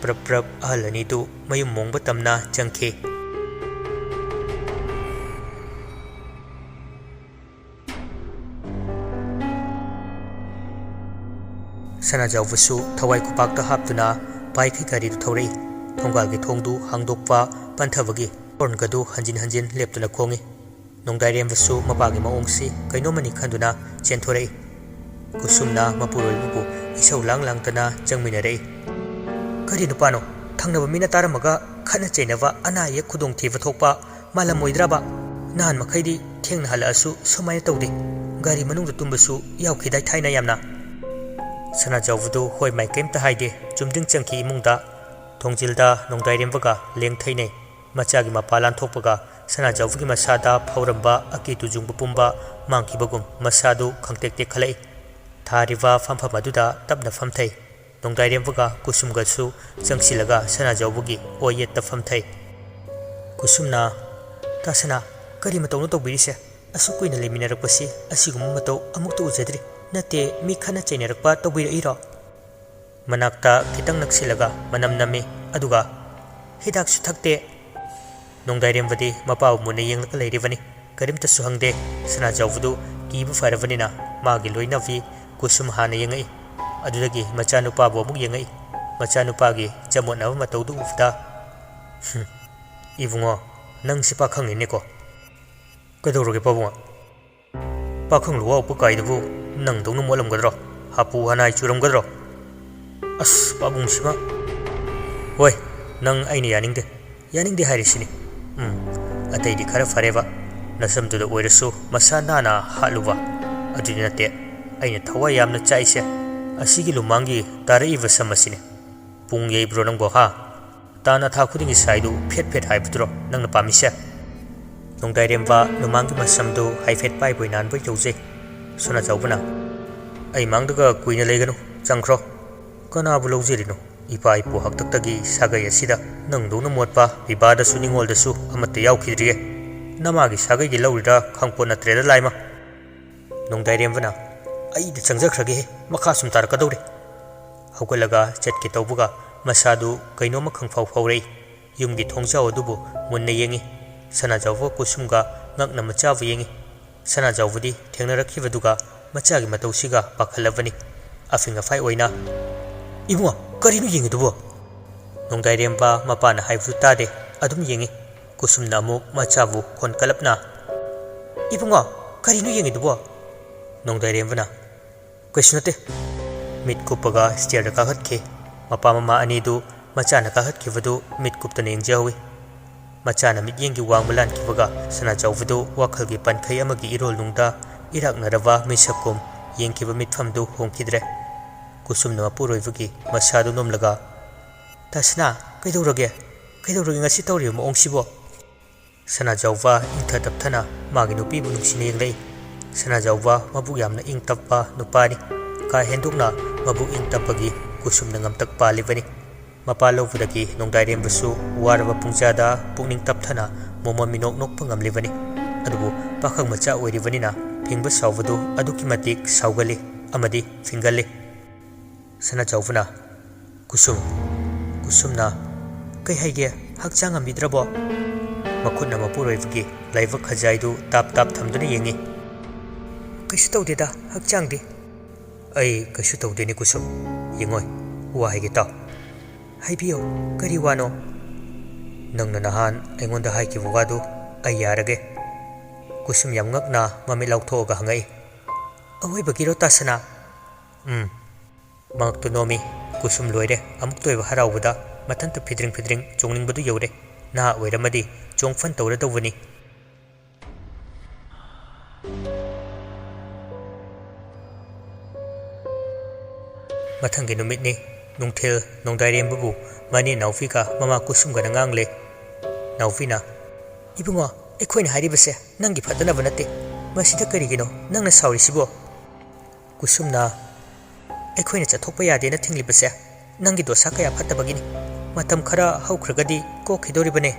ꯄ꯭ꯔꯞ ꯄ꯭ꯔꯞ ꯑꯍꯜ ꯑꯅꯤꯗꯨ ꯃꯌꯨꯝ ꯃꯣꯡꯕ ꯇꯝꯅ ꯆꯪꯈꯤ꯫ ꯁꯅꯥꯖꯥꯎꯕꯁꯨ ꯊꯋꯥꯏ ꯈꯨꯄꯥꯛꯇ ꯍꯥꯞꯇꯨꯅ ꯄꯥꯏꯈꯩ ꯒꯥꯔꯤꯗꯨ ꯊꯧꯔꯛꯏ꯫ ꯊꯣꯡꯒꯥꯜꯒꯤ ꯊꯣꯡꯗꯨ ꯍꯥꯡꯗꯣꯛꯄ ꯄꯟꯊꯕꯒꯤ ꯍꯣꯔꯟꯒꯗꯨ ꯍꯟꯖꯤꯟ ꯍꯟꯖꯤꯟ ꯂꯦꯞꯇꯨꯅ ꯈꯣꯡꯏ꯫ ꯅꯣꯡꯗꯥꯏꯔꯦꯝꯕꯁꯨ ꯃꯄꯥꯒꯤ ꯃꯑꯣꯡꯁꯤ ꯀꯩꯅꯣꯝꯃꯅꯤ ꯈꯟꯗꯨꯅ ꯆꯦꯟꯊꯣꯔꯛꯏ꯫ ꯀꯨꯁꯨꯝꯅ ꯃꯄꯨꯔꯣꯏꯕꯕꯨ ꯏꯁꯧ ꯂꯥꯡ ꯂꯥꯡꯗꯅ ꯆꯪꯃꯤꯟꯅꯔꯛꯏ꯫ "ꯀꯔꯤ ꯅꯨꯄꯥꯅꯣ? ꯊꯪꯅꯕ ꯃꯤꯅ ꯇꯥꯔꯝꯃꯒ ꯈꯠꯅ ꯆꯩꯅꯕ, ꯑꯅꯥ ꯑꯌꯦꯛ ꯈꯨꯗꯣꯡꯊꯤꯕ ꯊꯣꯛꯄ ꯃꯥꯜꯂꯝꯃꯣꯏꯗ꯭ꯔꯕ? ꯅꯍꯥꯟ ꯃꯈꯩꯗꯤ ꯊꯦꯡꯅ ꯍꯜꯂꯛꯑꯁꯨ ꯁꯨꯃꯥꯏꯅ ꯇꯧꯗꯦ꯫ ꯒꯥꯔꯤ ꯃꯅꯨꯡꯗ ꯇꯨꯝꯕꯁꯨ ꯌꯥꯎꯈꯤꯗꯥꯏ ꯊꯥꯏꯅ ꯌꯥꯝꯅ?" ꯁꯅꯥꯖꯥꯎꯕꯗꯨ ꯍꯣꯏ ꯃꯥꯏ ꯀꯩꯝꯇ ꯍꯥꯏꯗꯦ꯫ ꯆꯨꯝꯗ꯭ꯔꯤꯡ ꯆꯪꯈꯤ ꯏꯃꯨꯡꯗ꯫ ꯊꯣꯡꯖꯤꯜꯗ ꯅꯣꯡꯗꯥꯏꯔꯦꯝꯕꯒ ꯂꯦꯡ ꯊꯩꯅꯩ꯫ ꯃꯆꯥꯒꯤ ꯃꯄꯥ ꯂꯥꯟꯊꯣꯛꯄꯒ ꯁꯅꯥꯖꯥꯎꯕꯒꯤ ꯃꯁꯥꯗ ꯐꯥꯎꯔꯝꯕ ꯑꯀꯤ ꯇꯨꯖꯨꯡꯕ ꯄꯨꯝꯕ ꯃꯥꯡꯈꯤꯕꯒꯨꯝ ꯃꯁꯥꯗꯨ ꯈꯪꯇꯦꯛ ꯇꯦꯛꯈꯠꯂꯛꯏ꯫ ꯊꯥꯔꯤꯕ ꯐꯝꯐꯝ ꯑꯗꯨꯗ ꯇꯞꯅ ꯐꯝꯊꯩ꯫ ꯅꯣꯡꯗꯥꯏꯔꯦꯝꯕꯒ ꯀꯨꯁꯨꯝꯒꯁꯨ ꯆꯪꯁꯤꯜꯂꯒ ꯁꯅꯥꯖꯥꯎꯕꯒꯤ ꯑꯣꯏ ꯌꯦꯠꯇ ꯐꯝꯊꯩ꯫ ꯀꯨꯁꯨꯝꯅ, "ꯇꯥ ꯁꯅꯥ, ꯀꯔꯤ ꯃꯇꯧꯅꯣ ꯇꯧꯕꯤꯔꯤꯁꯦ? ꯑꯁꯨꯛ ꯀꯨꯏꯅ ꯂꯩꯃꯤꯟꯅꯔꯛꯄꯁꯤ ꯑꯁꯤꯒꯨꯝꯕ ꯃꯇꯧ ꯑꯃꯨꯛꯇ ꯎꯖꯗ꯭ꯔꯤ꯫ ꯅꯠꯇꯦ, ꯃꯤ ꯈꯠꯅ ꯆꯩꯅꯔꯛꯄ ꯇꯧꯕꯤꯔꯛꯏꯔꯣ?" ꯃꯅꯥꯛꯇ ꯈꯤꯇꯪ ꯅꯛꯁꯤꯜꯂꯒ ꯃꯅꯝ ꯅꯝꯃꯤ, ꯑꯗꯨꯒ, "ꯍꯤꯗꯥꯛꯁꯨ ꯊꯛꯇꯦ꯫" ꯅꯣꯡꯗꯥꯏꯔꯦꯝꯕꯗꯤ ꯃꯄꯥꯕꯨ ꯃꯨꯟꯅ ꯌꯦꯡꯂꯒ ꯂꯩꯔꯤꯕꯅꯤ꯫ ꯀꯔꯤꯝꯇꯁꯨ ꯍꯪꯗꯦ꯫ ꯁꯅꯥꯖꯥꯎꯕꯗꯨ ꯀꯤꯕ ꯐꯔꯕꯅꯤꯅ ꯃꯥꯒꯤ ꯂꯣꯏꯅꯕꯤ ꯀꯨꯁꯨꯝ ꯍꯥꯟꯅ ꯌꯦꯡꯉꯛꯏ꯫ ꯑꯗꯨꯗꯒꯤ ꯃꯆꯥꯅꯨꯄꯥꯕꯨ ꯑꯃꯨꯛ ꯌꯦꯡꯉꯛꯏ꯫ ꯃꯆꯥꯅꯨꯄꯥꯒꯤ ꯆꯃꯣꯠꯅꯕ ꯃꯇꯧꯗꯨ ꯎꯕꯗ, "ꯍꯨꯝ, ꯏꯕꯨꯡꯉꯣ, ꯅꯪꯁꯤ ꯄꯥꯈꯪꯅꯤꯅꯦꯀꯣ?" "ꯀꯩꯗꯧꯔꯒꯦ ꯄꯥꯕꯨꯡ?" "ꯄꯥꯈꯪ ꯂꯨꯋꯥꯎ ꯄꯀꯥꯏꯗꯨꯕꯨ ꯅꯪꯗꯧꯅ ꯃꯣꯠꯂꯝꯒꯗ꯭ꯔꯣ? ꯍꯥꯄꯨ ꯍꯅꯥꯏ ꯆꯨꯔꯝꯒꯗ꯭ꯔꯣ?" "ꯑꯁ, ꯄꯥꯕꯨꯡꯁꯤꯃ!" "ꯍꯣꯏ, ꯅꯪ ꯑꯩꯅ ꯌꯥꯅꯤꯡꯗꯦ꯫ ꯌꯥꯅꯤꯡꯗꯦ ꯍꯥꯏꯔꯤꯁꯤꯅꯤ꯫ ꯎꯝ, ꯑꯇꯩꯗꯤ ꯈꯔ ꯐꯔꯦꯕ꯫ ꯅꯁꯝꯗꯨꯗ ꯑꯣꯏꯔꯁꯨ ꯃꯁꯥ ꯅꯥꯟꯅ ꯍꯥꯠꯂꯨꯕ꯫ ꯑꯗꯨꯗꯤ ꯅꯠꯇꯦ, ꯑꯩꯅ ꯊꯋꯥꯏ ꯌꯥꯝꯅ ꯆꯥꯛꯏꯁꯦ꯫ ꯑꯁꯤꯒꯤ ꯂꯨꯃꯥꯡꯒꯤ ꯇꯥꯔꯛꯏꯕ ꯁꯝ ꯑꯁꯤꯅꯤ꯫ ꯄꯨꯡ ꯌꯩꯕ꯭ꯔꯣ ꯅꯪꯕꯣ, ꯍꯥ? ꯇꯥꯟ ꯑꯊꯥ ꯈꯨꯗꯤꯡꯒꯤ ꯁꯥꯏꯗꯨ ꯐꯦꯠ ꯐꯦꯠ ꯍꯥꯏꯕꯗꯨꯔꯣ ꯅꯪꯅ ꯄꯥꯝꯃꯤꯁꯦ?" ꯅꯣꯡꯗꯥꯏꯔꯦꯝꯕ ꯂꯨꯃꯥꯡꯒꯤ ꯃꯁꯝꯗꯨ ꯍꯥꯏꯐꯦꯠ ꯄꯥꯏꯕꯣꯏ ꯅꯥꯟꯕꯣꯏ ꯇꯧꯖꯩ꯫ ꯁꯅꯥꯖꯥꯎꯕꯅ, "ꯑꯩ ꯃꯥꯡꯗꯒ ꯀꯨꯏꯅ ꯂꯩꯒꯅꯨ, ꯆꯪꯈ꯭ꯔꯣ꯫ ꯀꯅꯥꯕꯨ ꯂꯧꯖꯔꯤꯅꯣ? ꯏꯄꯥ ꯏꯄꯨ ꯍꯥꯛꯇꯛꯇꯒꯤ ꯁꯥꯒꯩ ꯑꯁꯤꯗ ꯅꯪꯗꯧꯅ ꯃꯣꯠꯄ ꯄꯤꯕꯥꯗꯁꯨ ꯅꯤꯡꯉꯣꯜꯗꯁꯨ ꯑꯃꯠꯇ ꯌꯥꯎꯈꯤꯗ꯭ꯔꯤꯌꯦ꯫ ꯅꯃꯥꯒꯤ ꯁꯥꯒꯩꯒꯤ ꯂꯧꯔꯤꯔꯥ ꯈꯪꯄꯣꯠ ꯅꯠꯇ꯭ꯔꯦꯗ, ꯂꯥꯏꯃ!" ꯅꯣꯡꯗꯥꯏꯔꯦꯝꯕꯅ, "ꯑꯩꯗ ꯆꯪꯖꯈ꯭ꯔꯒꯦꯍꯦ, ꯃꯈꯥ ꯁꯨꯝ ꯇꯥꯔꯛꯀꯗꯧꯔꯦ꯫" ꯍꯧꯒꯠꯂꯒ ꯆꯠꯀꯦ ꯇꯧꯕꯒ ꯃꯁꯥꯗꯨ ꯀꯩꯅꯣꯝꯃ ꯈꯪꯐꯥꯎ ꯐꯥꯎꯔꯛꯏ꯫ ꯌꯨꯝꯒꯤ ꯊꯣꯡꯖꯥꯎ ꯑꯗꯨꯕꯨ ꯃꯨꯟꯅ ꯌꯦꯡꯉꯤ꯫ ꯁꯅꯥꯖꯥꯎꯕ ꯀꯨꯁꯨꯝꯒ ꯉꯛꯅ ꯃꯆꯥꯕꯨ ꯌꯦꯡꯉꯤ꯫ ꯁꯅꯥꯖꯥꯎꯕꯗꯤ ꯊꯦꯡꯅꯔꯛꯈꯤꯕꯗꯨꯒ ꯃꯆꯥꯒꯤ ꯃꯇꯧꯁꯤꯒ ꯄꯥꯈꯠꯂꯕꯅꯤ꯫ ꯑꯐꯤꯡ ꯑꯐꯥꯏ ꯑꯣꯏꯅ, "ꯏꯕꯨꯡꯉꯣ, ꯀꯔꯤꯅꯣ ꯌꯦꯡꯉꯤꯗꯨꯕꯣ?" ꯅꯣꯡꯗꯥꯏꯔꯦꯝꯕ ꯃꯄꯥꯅ ꯍꯥꯏꯕꯗꯨ ꯇꯥꯗꯦ, ꯑꯗꯨꯝ ꯌꯦꯡꯉꯤ꯫ ꯀꯨꯁꯨꯝꯅ ꯑꯃꯨꯛ ꯃꯆꯥꯕꯨ ꯈꯣꯟ ꯀꯜꯂꯞꯅ, "ꯏꯕꯨꯡꯉꯣ, ꯀꯔꯤꯅꯣ ꯌꯦꯡꯉꯤꯗꯨꯕꯣ?" ꯅꯣꯡꯗꯥꯏꯔꯦꯝꯕꯅ, "ꯀꯩꯁꯨ ꯅꯠꯇꯦ꯫" ꯃꯤꯠ ꯀꯨꯞꯄꯒ ꯁ꯭ꯇꯤꯌꯔꯗ ꯀꯥꯈꯠꯈꯤ꯫ ꯃꯄꯥ ꯃꯃꯥ ꯑꯅꯤꯗꯨ ꯃꯆꯥꯅ ꯀꯥꯈꯠꯈꯤꯕꯗꯨ ꯃꯤꯠ ꯀꯨꯞꯇꯅ ꯌꯦꯡꯖꯍꯧꯏ꯫ ꯃꯆꯥꯅ ꯃꯤꯠꯌꯦꯡꯒꯤ ꯋꯥꯡꯃ ꯂꯥꯟꯈꯤꯕꯒ ꯁꯅꯥꯖꯥꯎꯕꯗꯨ ꯋꯥꯈꯜꯒꯤ ꯄꯟꯈꯩ ꯑꯃꯒꯤ ꯏꯔꯣꯜꯅꯨꯡꯗ ꯏꯔꯥꯛꯅꯔꯕ ꯃꯤꯁꯛꯀꯨꯝ ꯌꯦꯡꯈꯤꯕ ꯃꯤꯠꯐꯝꯗꯨ ꯍꯣꯡꯈꯤꯗ꯭ꯔꯦ꯫ ꯀꯨꯁꯨꯝꯅ ꯃꯄꯨꯔꯣꯏꯕꯒꯤ ꯃꯁꯥꯗꯨ ꯅꯣꯝꯂꯒ, "ꯇꯥ ꯁꯅꯥ, ꯀꯩꯗꯧꯔꯒꯦ? ꯀꯩꯗꯧꯔꯒꯦ ꯉꯁꯤ ꯇꯧꯔꯤꯕ ꯃꯑꯣꯡꯁꯤꯕꯣ?" ꯁꯅꯥꯖꯥꯎꯕ ꯏꯪꯊ ꯇꯞꯊꯅ ꯃꯥꯒꯤ ꯅꯨꯄꯤꯕꯨ ꯅꯨꯡꯁꯤꯅ ꯌꯦꯡꯂꯛꯏ꯫ ꯁꯅꯥꯖꯥꯎꯕ ꯃꯕꯨꯛ ꯌꯥꯝꯅ ꯏꯪ ꯇꯞꯄ ꯅꯨꯄꯥꯅꯤ꯫ ꯀꯥ ꯍꯦꯟꯗꯣꯛꯅ ꯃꯕꯨꯛ ꯏꯪ ꯇꯞꯄꯒꯤ ꯀꯨꯁꯨꯝꯅ ꯉꯝꯇꯛ ꯄꯥꯜꯂꯤꯕꯅꯤ꯫ ꯃꯄꯥ ꯂꯧꯕꯗꯒꯤ ꯅꯣꯡꯗꯥꯏꯔꯦꯝꯕꯁꯨ ꯋꯥꯔꯕ ꯄꯨꯡꯖꯥꯗ ꯄꯨꯛꯅꯤꯡ ꯇꯞꯊꯅ ꯃꯣꯃꯣꯟ ꯃꯤꯅꯣꯛ ꯅꯣꯛꯄ ꯉꯝꯂꯤꯕꯅꯤ꯫ ꯑꯗꯨꯕꯨ ꯄꯥꯈꯪ ꯃꯆꯥ ꯑꯣꯏꯔꯤꯕꯅꯤꯅ ꯐꯤꯡꯕ ꯁꯥꯎꯕꯗꯨ ꯑꯗꯨꯛꯀꯤ ꯃꯇꯤꯛ ꯁꯥꯎꯒꯜꯂꯤ ꯑꯃꯗꯤ ꯐꯤꯡꯒꯜꯂꯤ꯫ ꯁꯅꯥꯖꯥꯎꯕꯅ, "ꯀꯨꯁꯨꯝ, ꯀꯨꯁꯨꯝꯅ, ꯀꯩ ꯍꯥꯏꯒꯦ? ꯍꯛꯆꯥꯡ ꯉꯝꯕꯤꯗ꯭ꯔꯕꯣ?" ꯃꯈꯨꯠꯅ ꯃꯄꯨꯔꯣꯏꯕꯒꯤ ꯂꯥꯏꯕꯛ ꯈꯖꯥꯏꯗꯨ ꯇꯥꯞ ꯇꯥꯞ ꯊꯝꯗꯨꯅ ꯌꯦꯡꯉꯤ꯫ "ꯀꯩꯁꯨ ꯇꯧꯗꯦꯗ, ꯍꯛꯆꯥꯡꯗꯤ꯫" "ꯑꯩ ꯀꯩꯁꯨ ꯇꯧꯗꯦꯅꯦ ꯀꯨꯁꯨꯝ꯫ ꯌꯦꯡꯉꯣꯏ, ꯋꯥ ꯍꯥꯏꯒꯦ ꯇꯥꯎ꯫" "ꯍꯥꯏꯕꯤꯌꯣ, ꯀꯔꯤ ꯋꯥꯅꯣ?" "ꯅꯪꯅ ꯅꯍꯥꯟ ꯑꯩꯉꯣꯟꯗ ꯍꯥꯏꯈꯤꯕ ꯋꯥꯗꯨ ꯑꯩ ꯌꯥꯔꯒꯦ꯫" ꯀꯨꯁꯨꯝ ꯌꯥꯝ ꯉꯛꯅ ꯃꯃꯤꯠ ꯂꯥꯎꯊꯣꯛꯑꯒ ꯍꯪꯉꯛꯏ꯫ "ꯑꯋꯣꯏꯕꯒꯤꯔꯣ ꯇꯥ ꯁꯅꯥ?" "ꯎꯝ꯫" ꯃꯉꯛꯇꯨ ꯅꯣꯝꯃꯤ꯫ ꯀꯨꯁꯨꯝ ꯂꯣꯏꯔꯦ꯫ ꯑꯃꯨꯛꯇ ꯑꯣꯏꯕ ꯍꯔꯥꯎꯕꯗ ꯃꯊꯟꯇ ꯐꯤꯗ꯭ꯔꯤꯡ ꯐꯤꯗ꯭ꯔꯤꯡ ꯆꯣꯡꯅꯤꯡꯕꯗꯨ ꯌꯧꯔꯦ꯫ ꯅꯍꯥ ꯑꯣꯏꯔꯝꯃꯗꯤ ꯆꯣꯡꯐꯟ ꯇꯧꯔꯗꯧꯕꯅꯤ꯫ ꯃꯊꯪꯒꯤ ꯅꯨꯃꯤꯠꯅꯤ꯫ ꯅꯨꯡꯊꯤꯜ꯫ ꯅꯣꯡꯗꯥꯏꯔꯦꯝꯕꯕꯨ ꯃꯅꯦ ꯅꯥꯎꯕꯤꯒ ꯃꯃꯥ ꯀꯨꯁꯨꯝꯒꯅ ꯉꯥꯡꯂꯦ꯫ ꯅꯥꯎꯕꯤꯅ, "ꯏꯕꯨꯡꯉꯣ, ꯑꯩꯈꯣꯏꯅ ꯍꯥꯏꯔꯤꯕꯁꯦ ꯅꯪꯒꯤ ꯐꯠꯇꯅꯕ ꯅꯠꯇꯦ꯫ ꯃꯁꯤꯗ ꯀꯔꯤꯒꯤꯅꯣ ꯅꯪꯅ ꯁꯥꯎꯔꯤꯁꯤꯕꯣ?" ꯀꯨꯁꯨꯝꯅ, "ꯑꯩꯈꯣꯏꯅ ꯆꯠꯊꯣꯛꯄ ꯌꯥꯗꯦꯅ ꯊꯤꯡꯂꯤꯕꯁꯦ ꯅꯪꯒꯤ ꯗꯣꯁꯥ ꯀꯌꯥ ꯐꯠꯇꯕꯒꯤꯅꯤ꯫ ꯃꯇꯝ ꯈꯔ ꯍꯧꯈ꯭ꯔꯒꯗꯤ ꯀꯣꯛꯈꯤꯗꯧꯔꯤꯕꯅꯦ꯫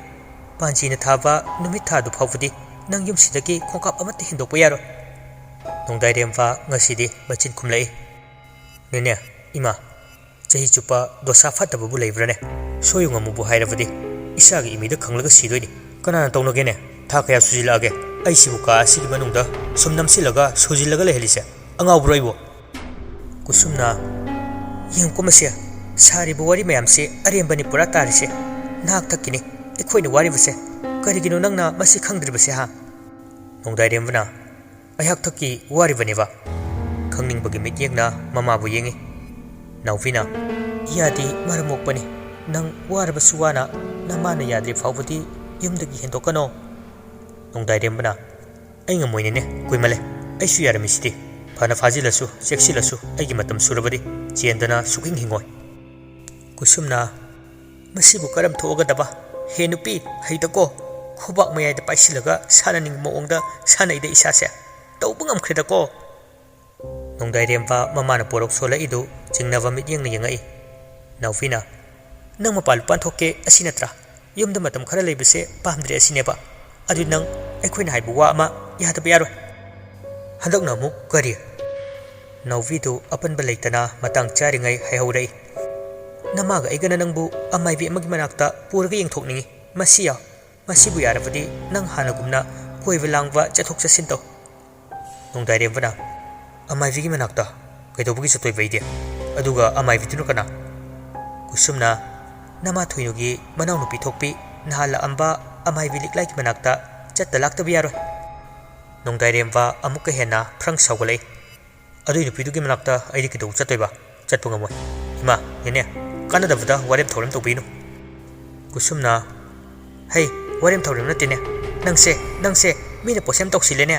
ꯄꯥꯟꯖꯤꯅ ꯊꯥꯕ ꯅꯨꯃꯤꯠ ꯊꯥꯗꯨ ꯐꯥꯎꯕꯗꯤ ꯅꯪ ꯌꯨꯝꯁꯤꯗꯒꯤ ꯈꯣꯡꯀꯥꯞ ꯑꯃꯠꯇ ꯍꯦꯟꯗꯣꯛꯄ ꯌꯥꯔꯣꯏ꯫" ꯅꯣꯡꯗꯥꯏꯔꯦꯝꯕ ꯉꯁꯤꯗꯤ ꯃꯆꯤꯟ ꯈꯨꯝꯂꯛꯏ꯫ "ꯅꯦꯅꯦ, ꯏꯃꯥ, ꯆꯍꯤ ꯆꯨꯞꯄ ꯗꯣꯁꯥ ꯐꯠꯇꯕꯕꯨ ꯂꯩꯕ꯭ꯔꯥꯅꯦ? ꯁꯣꯌꯨ ꯉꯝꯃꯨꯕꯨ ꯍꯥꯏꯔꯕꯗꯤ ꯏꯆꯥꯒꯤ ꯏꯃꯩꯗ ꯈꯪꯂꯒ ꯁꯤꯗꯣꯏꯅꯤ꯫ ꯀꯅꯥꯅ ꯇꯧꯅꯒꯦꯅꯦ? ꯊꯥ ꯀꯌꯥ ꯁꯨꯖꯤꯜꯂꯛꯑꯒꯦ? ꯑꯩꯁꯤꯕꯨ ꯀꯥ ꯑꯁꯤꯒꯤ ꯃꯅꯨꯡꯗ ꯁꯨꯝ ꯅꯝꯁꯤꯜꯂꯒ ꯁꯨꯖꯤꯜꯂꯒ ꯂꯩꯍꯜꯂꯤꯁꯦ? ꯑꯉꯥꯎꯕ꯭ꯔꯣ ꯑꯩꯕꯨ?" ꯀꯨꯁꯨꯝꯅ, "ꯌꯦꯡꯉꯨꯀꯣ ꯃꯁꯦ, ꯁꯥꯔꯤꯕ ꯋꯥꯔꯤ ꯃꯌꯥꯝꯁꯦ ꯑꯔꯦꯝꯕꯅꯤ ꯄꯨꯔꯥ ꯇꯥꯔꯤꯁꯦ꯫ ꯅꯍꯥꯛ ꯊꯛꯀꯤꯅꯤ ꯑꯩꯈꯣꯏꯅ ꯋꯥꯔꯤꯕꯁꯦ꯫ ꯀꯔꯤꯒꯤꯅꯣ ꯅꯪꯅ ꯃꯁꯤ ꯈꯪꯗ꯭ꯔꯤꯕꯁꯦ, ꯍꯥ?" ꯅꯣꯡꯗꯥꯏꯔꯦꯝꯕꯅ, "ꯑꯩꯍꯥꯛ ꯊꯛꯀꯤ ꯋꯥꯔꯤꯕꯅꯦꯕ?" ꯈꯪꯅꯤꯡꯕꯒꯤ ꯃꯤꯠꯌꯦꯡꯅ ꯃꯃꯥꯕꯨ ꯌꯦꯡꯉꯤ꯫ ꯅꯥꯎꯕꯤꯅ, "ꯏꯌꯥꯗꯤ ꯃꯔꯝ ꯃꯣꯛꯄꯅꯤ꯫ ꯅꯪ ꯋꯥꯔꯕꯁꯨ ꯋꯥꯅ ꯅꯃꯥꯅ ꯌꯥꯗ꯭ꯔꯤ ꯐꯥꯎꯕꯗꯤ ꯌꯨꯝꯗꯒꯤ ꯍꯦꯟꯗꯣꯛꯀꯅꯣ꯫" ꯅꯣꯡꯗꯥꯏꯔꯦꯝꯕꯅ, "ꯑꯩ ꯉꯝꯃꯣꯏꯅꯦꯅꯦ, ꯀꯨꯏꯃꯜꯂꯦ꯫ ꯑꯩꯁꯨ ꯌꯥꯔꯝꯃꯤꯁꯤꯗꯤ꯫ ꯐꯅ ꯐꯥꯖꯤꯜꯂꯁꯨ, ꯆꯦꯛꯁꯤꯜꯂꯁꯨ ꯑꯩꯒꯤ ꯃꯇꯝ ꯁꯨꯔꯕꯗꯤ ꯆꯦꯟꯗꯅ ꯁꯨꯛꯍꯤꯡ ꯍꯤꯡꯉꯣꯏ꯫" ꯀꯨꯁꯨꯝꯅ, "ꯃꯁꯤꯕꯨ ꯀꯔꯝ ꯊꯣꯛꯑꯒꯗꯕ? ꯍꯦ ꯅꯨꯄꯤ, ꯍꯩꯗꯀꯣ, ꯈꯨꯕꯥꯛ ꯃꯌꯥꯏꯗ ꯄꯥꯏꯁꯤꯜꯂꯒ ꯁꯥꯟꯅꯅꯤꯡꯕ ꯃꯑꯣꯡꯗ ꯁꯥꯟꯅꯩꯗ ꯏꯁꯥꯁꯦ꯫ ꯇꯧꯕ ꯉꯝꯈ꯭ꯔꯦꯗꯀꯣ꯫" ꯅꯣꯡꯗꯥꯏꯔꯦꯝꯕ ꯃꯃꯥꯅ ꯄꯣꯔꯣꯛ ꯁꯣꯜꯂꯛꯏꯗꯨ ꯆꯤꯡꯅꯕ ꯃꯤꯠꯌꯦꯡꯅ ꯌꯦꯡꯉꯛꯏ꯫ ꯅꯥꯎꯕꯤꯅ, "ꯅꯪ ꯃꯄꯥꯟ ꯂꯨꯄꯥꯟ ꯊꯣꯛꯀꯦ ꯑꯁꯤ ꯅꯠꯇ꯭ꯔꯥ? ꯌꯨꯝꯗ ꯃꯇꯝ ꯈꯔ ꯂꯩꯕꯁꯦ ꯄꯥꯝꯗ꯭ꯔꯦ ꯑꯁꯤꯅꯦꯕ꯫ ꯑꯗꯨꯗꯤ ꯅꯪ ꯑꯩꯈꯣꯏꯅ ꯍꯥꯏꯕ ꯋꯥ ꯑꯃ ꯌꯥꯗꯕ ꯌꯥꯔꯣꯏ꯫" "ꯍꯟꯗꯛꯅ ꯑꯃꯨꯛ ꯀꯔꯤ?" ꯅꯥꯎꯕꯤꯗꯨ ꯑꯄꯟꯕ ꯂꯩꯇꯅ ꯃꯇꯥꯡ ꯆꯥꯔꯤꯉꯩ ꯍꯥꯏꯍꯧꯔꯛꯏ꯫ "ꯅꯃꯥꯒ ꯑꯩꯒꯅ ꯅꯪꯕꯨ ꯑꯃꯥꯏꯕꯤ ꯑꯃꯒꯤ ꯃꯅꯥꯛꯇ ꯄꯨꯔꯒ ꯌꯦꯡꯊꯣꯛꯅꯤꯡꯉꯤ꯫ ꯃꯁꯤ ꯌꯥꯎ꯫" ꯃꯁꯤꯕꯨ ꯌꯥꯔꯕꯗꯤ ꯅꯪ ꯍꯥꯟꯅꯒꯨꯝꯅ ꯀꯣꯏꯕ ꯂꯥꯡꯕ ꯆꯠꯊꯣꯛ ꯆꯠꯁꯤꯟ ꯇꯧ꯫ ꯅꯣꯡꯗꯥꯏꯔꯦꯝꯕꯅ, ꯑꯃꯥꯏꯕꯤꯒꯤ ꯃꯅꯥꯛꯇ ꯀꯩꯗꯧꯕꯒꯤ ꯆꯠꯇꯣꯏꯕ ꯑꯩꯗꯤ? ꯑꯗꯨꯒ ꯑꯃꯥꯏꯕꯤꯗꯨꯅ ꯀꯅꯥ? ꯀꯨꯁꯨꯝꯅ, ꯅꯃꯥ ꯊꯣꯏꯅꯨꯒꯤ ꯃꯅꯥꯎꯅꯨꯄꯤ ꯊꯣꯛꯄꯤ ꯅꯍꯥꯟ ꯂꯥꯛꯑꯝꯕ ꯑꯃꯥꯏꯕꯤ ꯂꯤꯛꯂꯥꯏꯒꯤ ꯃꯅꯥꯛꯇ ꯆꯠꯇ ꯂꯥꯛꯇꯕ ꯌꯥꯔꯣꯏ꯫ ꯅꯣꯡꯗꯥꯏꯔꯦꯝꯕ ꯑꯃꯨꯛꯀ ꯍꯦꯟꯅ ꯐ꯭ꯔꯪ ꯁꯥꯎꯒꯠꯂꯛꯏ꯫ ꯑꯗꯨꯏ ꯅꯨꯄꯤꯗꯨꯒꯤ ꯃꯅꯥꯛꯇ ꯑꯩꯗꯤ ꯀꯩꯗꯧꯕ ꯆꯠꯇꯣꯏꯕ? ꯆꯠꯄ ꯉꯝꯃꯣꯏ꯫ ꯏꯃꯥ, ꯅꯦꯅꯦ, ꯀꯥꯟꯅꯗꯕꯗ ꯋꯥꯔꯦꯝ ꯊꯧꯔꯦꯝ ꯇꯧꯕꯤꯅꯨ꯫ ꯀꯨꯁꯨꯝꯅ, ꯍꯩ, ꯋꯥꯔꯦꯝ ꯊꯧꯔꯦꯝ ꯅꯠꯇꯦꯅꯦ꯫ ꯅꯪꯁꯦ, ꯅꯪꯁꯦ ꯃꯤꯅ ꯄꯣꯁꯦꯝ ꯇꯧꯁꯤꯜꯂꯦꯅꯦ꯫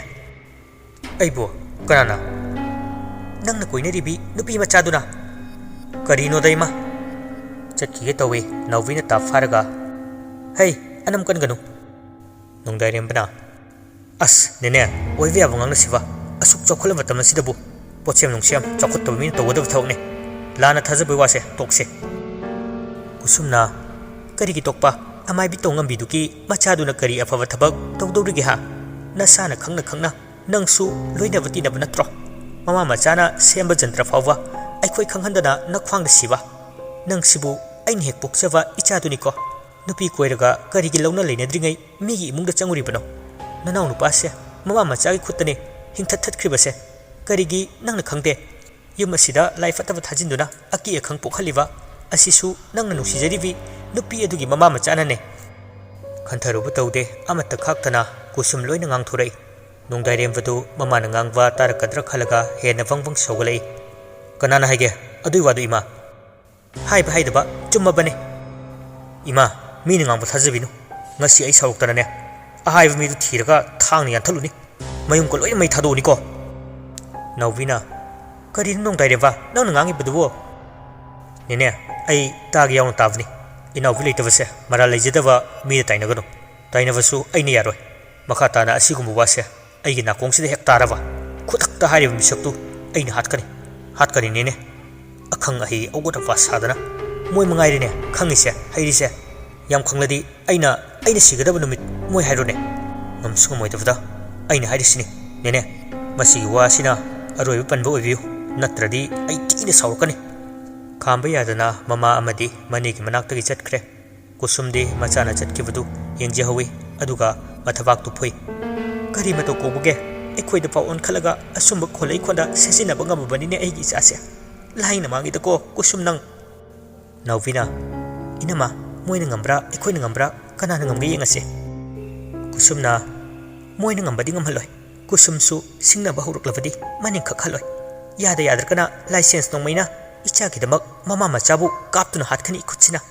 ꯑꯩꯕꯨ? ꯀꯅꯥꯅ? ꯅꯪꯅ ꯀꯣꯏꯅꯔꯤꯕꯤ ꯅꯨꯄꯤ ꯃꯆꯥꯗꯨꯅ꯫ ꯀꯔꯤꯅꯣꯗ ꯏꯃꯥ? ꯆꯠꯈꯤꯒꯦ ꯇꯧꯏ꯫ ꯅꯥꯎꯕꯤꯅ ꯇꯥꯞ ꯐꯥꯔꯒ, ꯍꯩ, ꯑꯅꯝ ꯀꯟꯒꯅꯨ꯫ ꯅꯣꯡꯗꯥꯏꯔꯦꯝꯕꯅ, ꯑꯁ, ꯅꯦꯅꯦ, ꯑꯣꯏꯕ ꯌꯥꯕ ꯉꯥꯡꯅꯁꯤꯕ꯫ ꯑꯁꯨꯛ ꯆꯥꯎꯈꯠꯂꯕ ꯃꯇꯝ ꯑꯁꯤꯗꯕꯨ ꯄꯣꯠꯁꯦꯝ ꯅꯨꯡꯁꯦꯝ ꯆꯥꯎꯈꯠꯇꯕ ꯃꯤꯅ ꯇꯧꯒꯗꯕ ꯊꯕꯛꯅꯦ꯫ ꯂꯥꯟꯅ ꯊꯥꯖꯕꯒꯤ ꯋꯥꯁꯦ ꯇꯣꯛꯁꯦ꯫ ꯀꯨꯁꯨꯝꯅ, ꯀꯔꯤꯒꯤ ꯇꯣꯛꯄ? ꯑꯃꯥꯏꯕꯤ ꯇꯧꯉꯝꯕꯤꯗꯨꯒꯤ ꯃꯆꯥꯗꯨꯅ ꯀꯔꯤ ꯑꯐꯕ ꯊꯕꯛ ꯇꯧꯗꯧꯔꯤꯒꯦ ꯍꯥ? ꯅꯁꯥꯅ ꯈꯪꯅ ꯈꯪꯅ ꯅꯪꯁꯨ ꯂꯣꯏꯅꯕ ꯇꯤꯟꯅꯕ ꯅꯠꯇ꯭ꯔꯣ? ꯃꯃꯥ ꯃꯆꯥꯅ ꯁꯦꯝꯕ ꯖꯟꯇ꯭ꯔ ꯐꯥꯎꯕ ꯑꯩꯈꯣꯏ ꯈꯪꯍꯟꯗꯅ ꯅꯈ꯭ꯋꯥꯡꯗ ꯁꯤꯕ? ꯅꯪꯁꯤꯕꯨ ꯑꯩꯅ ꯍꯦꯛ ꯄꯣꯛꯆꯕ ꯏꯆꯥꯗꯨꯅꯤꯀꯣ꯫ ꯅꯨꯄꯤ ꯀꯣꯏꯔꯒ ꯀꯔꯤꯒꯤ ꯂꯧꯅ ꯂꯩꯅꯗ꯭ꯔꯤꯉꯩ ꯃꯤꯒꯤ ꯏꯃꯨꯡꯗ ꯆꯪꯉꯨꯔꯤꯕꯅꯣ? ꯅꯅꯥꯎ ꯅꯨꯄꯥꯁꯦ ꯃꯃꯥ ꯃꯆꯥꯒꯤ ꯈꯨꯠꯇꯅꯦ ꯍꯤꯡꯊꯠ ꯊꯠꯈ꯭ꯔꯤꯕꯁꯦ꯫ ꯀꯔꯤꯒꯤ ꯅꯪꯅ ꯈꯪꯗꯦ? ꯌꯨꯝ ꯑꯁꯤꯗ ꯂꯥꯏ ꯐꯠꯇꯕ ꯊꯥꯖꯤꯟꯗꯨꯅ ꯑꯀꯤ ꯑꯈꯪ ꯄꯣꯛꯍꯜꯂꯤꯕ ꯑꯁꯤꯁꯨ ꯅꯪꯅ ꯅꯨꯡꯁꯤꯖꯔꯤꯕꯤ ꯅꯨꯄꯤ ꯑꯗꯨꯒꯤ ꯃꯃꯥ ꯃꯆꯥꯅꯅꯦ꯫ ꯈꯟꯊꯔꯨꯕ ꯇꯧꯗꯦ, ꯑꯃꯠꯇ ꯈꯥꯛꯇꯅ ꯀꯨꯁꯨꯝ ꯂꯣꯏꯅ ꯉꯥꯡꯊꯣꯔꯛꯏ꯫ ꯅꯣꯡꯗꯥꯏꯔꯦꯝꯕꯗꯨ ꯃꯃꯥꯅ ꯉꯥꯡꯕ ꯇꯥꯔꯛꯀꯗ꯭ꯔꯥ ꯈꯜꯂꯒ ꯍꯦꯟꯅ ꯕꯪ ꯕꯪ ꯁꯧꯒꯠꯂꯛꯏ꯫ ꯀꯅꯥꯅ ꯍꯥꯏꯒꯦ ꯑꯗꯨꯏ ꯋꯥꯗꯨ, ꯏꯃꯥ? ꯍꯥꯏꯕ ꯍꯥꯏꯗꯕ ꯆꯨꯝꯃꯕꯅꯦ꯫ ꯏꯃꯥ, ꯃꯤꯅ ꯉꯥꯡꯕ ꯊꯥꯖꯕꯤꯅꯨ꯫ ꯉꯁꯤ ꯑꯩ ꯁꯥꯎꯔꯛꯇꯅꯅꯦ, ꯑꯍꯥꯏꯕ ꯃꯤꯗꯨ ꯊꯤꯔꯒ ꯊꯥꯡꯅ ꯌꯥꯟꯊꯠꯂꯨꯅꯤ꯫ ꯃꯌꯨꯝꯒ ꯂꯣꯏꯅ ꯃꯩ ꯊꯥꯗꯣꯛꯎꯅꯤꯀꯣ꯫ ꯅꯥꯎꯕꯤꯅ, ꯀꯔꯤꯅꯣ ꯅꯣꯡꯗꯥꯏꯔꯦꯝꯕ ꯅꯪꯅ ꯉꯥꯡꯉꯤꯕꯗꯨꯕꯣ? ꯅꯦꯅꯦ, ꯑꯩ ꯇꯥꯒꯦ ꯌꯥꯎꯅ ꯇꯥꯕꯅꯤ꯫ ꯏꯅꯥꯎꯕꯤ ꯂꯩꯇꯕꯁꯦ ꯃꯔꯥꯜ ꯂꯩꯖꯗꯕ ꯃꯤꯗ ꯇꯥꯏꯅꯒꯅꯨ꯫ ꯇꯥꯏꯅꯕꯁꯨ ꯑꯩꯅ ꯌꯥꯔꯣꯏ꯫ ꯃꯈꯥ ꯇꯥꯅ ꯑꯁꯤꯒꯨꯝꯕ ꯋꯥꯁꯦ ꯑꯩꯒꯤ ꯅꯥꯀꯣꯡꯁꯤꯗ ꯍꯦꯛ ꯇꯥꯔꯕ, ꯈꯨꯗꯛꯇ ꯍꯥꯏꯔꯤꯕ ꯃꯤꯁꯛꯇꯨ ꯑꯩꯅ ꯍꯥꯠꯀꯅꯤ꯫ ꯍꯥꯠꯀꯅꯤ, ꯅꯦꯅꯦ꯫ ꯑꯈꯪ ꯑꯍꯩ ꯑꯧꯒꯠ ꯑꯄꯥ ꯁꯥꯗꯅ꯫ ꯃꯣꯏ ꯃꯉꯥꯏꯔꯦꯅꯦ ꯈꯪꯉꯤꯁꯦ, ꯍꯩꯔꯤꯁꯦ꯫ ꯌꯥꯝ ꯈꯪꯂꯗꯤ ꯑꯩꯅ, ꯑꯩꯅ ꯁꯤꯒꯗꯕ ꯅꯨꯃꯤꯠ ꯃꯣꯏ ꯍꯥꯏꯔꯣꯅꯦ꯫ ꯉꯝꯁꯨ ꯉꯝꯃꯣꯏꯗꯕꯗ ꯑꯩꯅ ꯍꯥꯏꯔꯤꯁꯤꯅꯤ, ꯅꯦꯅꯦ꯫ ꯃꯁꯤꯒꯤ ꯋꯥꯁꯤꯅ ꯑꯔꯣꯏꯕ ꯄꯟꯕ ꯑꯣꯏꯕꯤꯌꯨ, ꯅꯠꯇ꯭ꯔꯗꯤ ꯑꯩ ꯊꯤꯅ ꯁꯥꯎꯔꯛꯀꯅꯤ꯫ ꯈꯥꯝꯕ ꯌꯥꯗꯅ ꯃꯃꯥ ꯑꯃꯗꯤ ꯃꯅꯦꯒꯤ ꯃꯅꯥꯛꯇꯒꯤ ꯆꯠꯈ꯭ꯔꯦ꯫ ꯀꯨꯁꯨꯝꯗꯤ ꯃꯆꯥꯅ ꯆꯠꯈꯤꯕꯗꯨ ꯌꯦꯡꯖꯍꯧꯏ, ꯑꯗꯨꯒ ꯃꯊꯕꯥꯛꯇꯨ ꯐꯨꯏ꯫ "ꯀꯔꯤ ꯃꯇꯧ ꯀꯧꯕꯒꯦ? ꯑꯩꯈꯣꯏꯗ ꯐꯥꯎ ꯑꯣꯟꯈꯠꯂꯒ ꯑꯁꯨꯝꯕ ꯈꯣꯜꯂꯩ ꯈꯣꯟꯗ ꯁꯦꯠꯆꯤꯟꯅꯕ ꯉꯝꯃꯕꯅꯤꯅꯦ ꯑꯩꯒꯤ ꯏꯆꯥꯁꯦ꯫ ꯂꯥꯏꯅ ꯃꯥꯡꯉꯤꯗꯀꯣ ꯀꯨꯁꯨꯝ ꯅꯪ!" ꯅꯥꯎꯕꯤꯅ, "ꯏꯅꯝꯃ, ꯃꯣꯏꯅ ꯉꯝꯕ꯭ꯔꯥ ꯑꯩꯈꯣꯏꯅ ꯉꯝꯕ꯭ꯔꯥ, ꯀꯅꯥꯅ ꯉꯝꯒꯦ ꯌꯦꯡꯉꯁꯦ꯫" ꯀꯨꯁꯨꯝꯅ, "ꯃꯣꯏꯅ ꯉꯝꯕꯗꯤ ꯉꯝꯍꯜꯂꯣꯏ꯫ ꯀꯨꯁꯨꯝꯁꯨ ꯁꯤꯡꯅꯕ ꯍꯧꯔꯛꯂꯕꯗꯤ ꯃꯅꯤꯡꯈꯛ ꯍꯜꯂꯣꯏ꯫ ꯌꯥꯗ ꯌꯥꯗ꯭ꯔꯒꯅ ꯂꯥꯏꯁꯦꯟꯁ ꯅꯣꯡꯃꯩꯅ ꯏꯆꯥꯒꯤꯗꯃꯛ ꯃꯃꯥ ꯃꯆꯥꯕꯨ ꯀꯥꯞꯇꯨꯅ ꯍꯥꯠꯀꯅꯤ ꯏꯈꯨꯠꯁꯤꯅ꯫"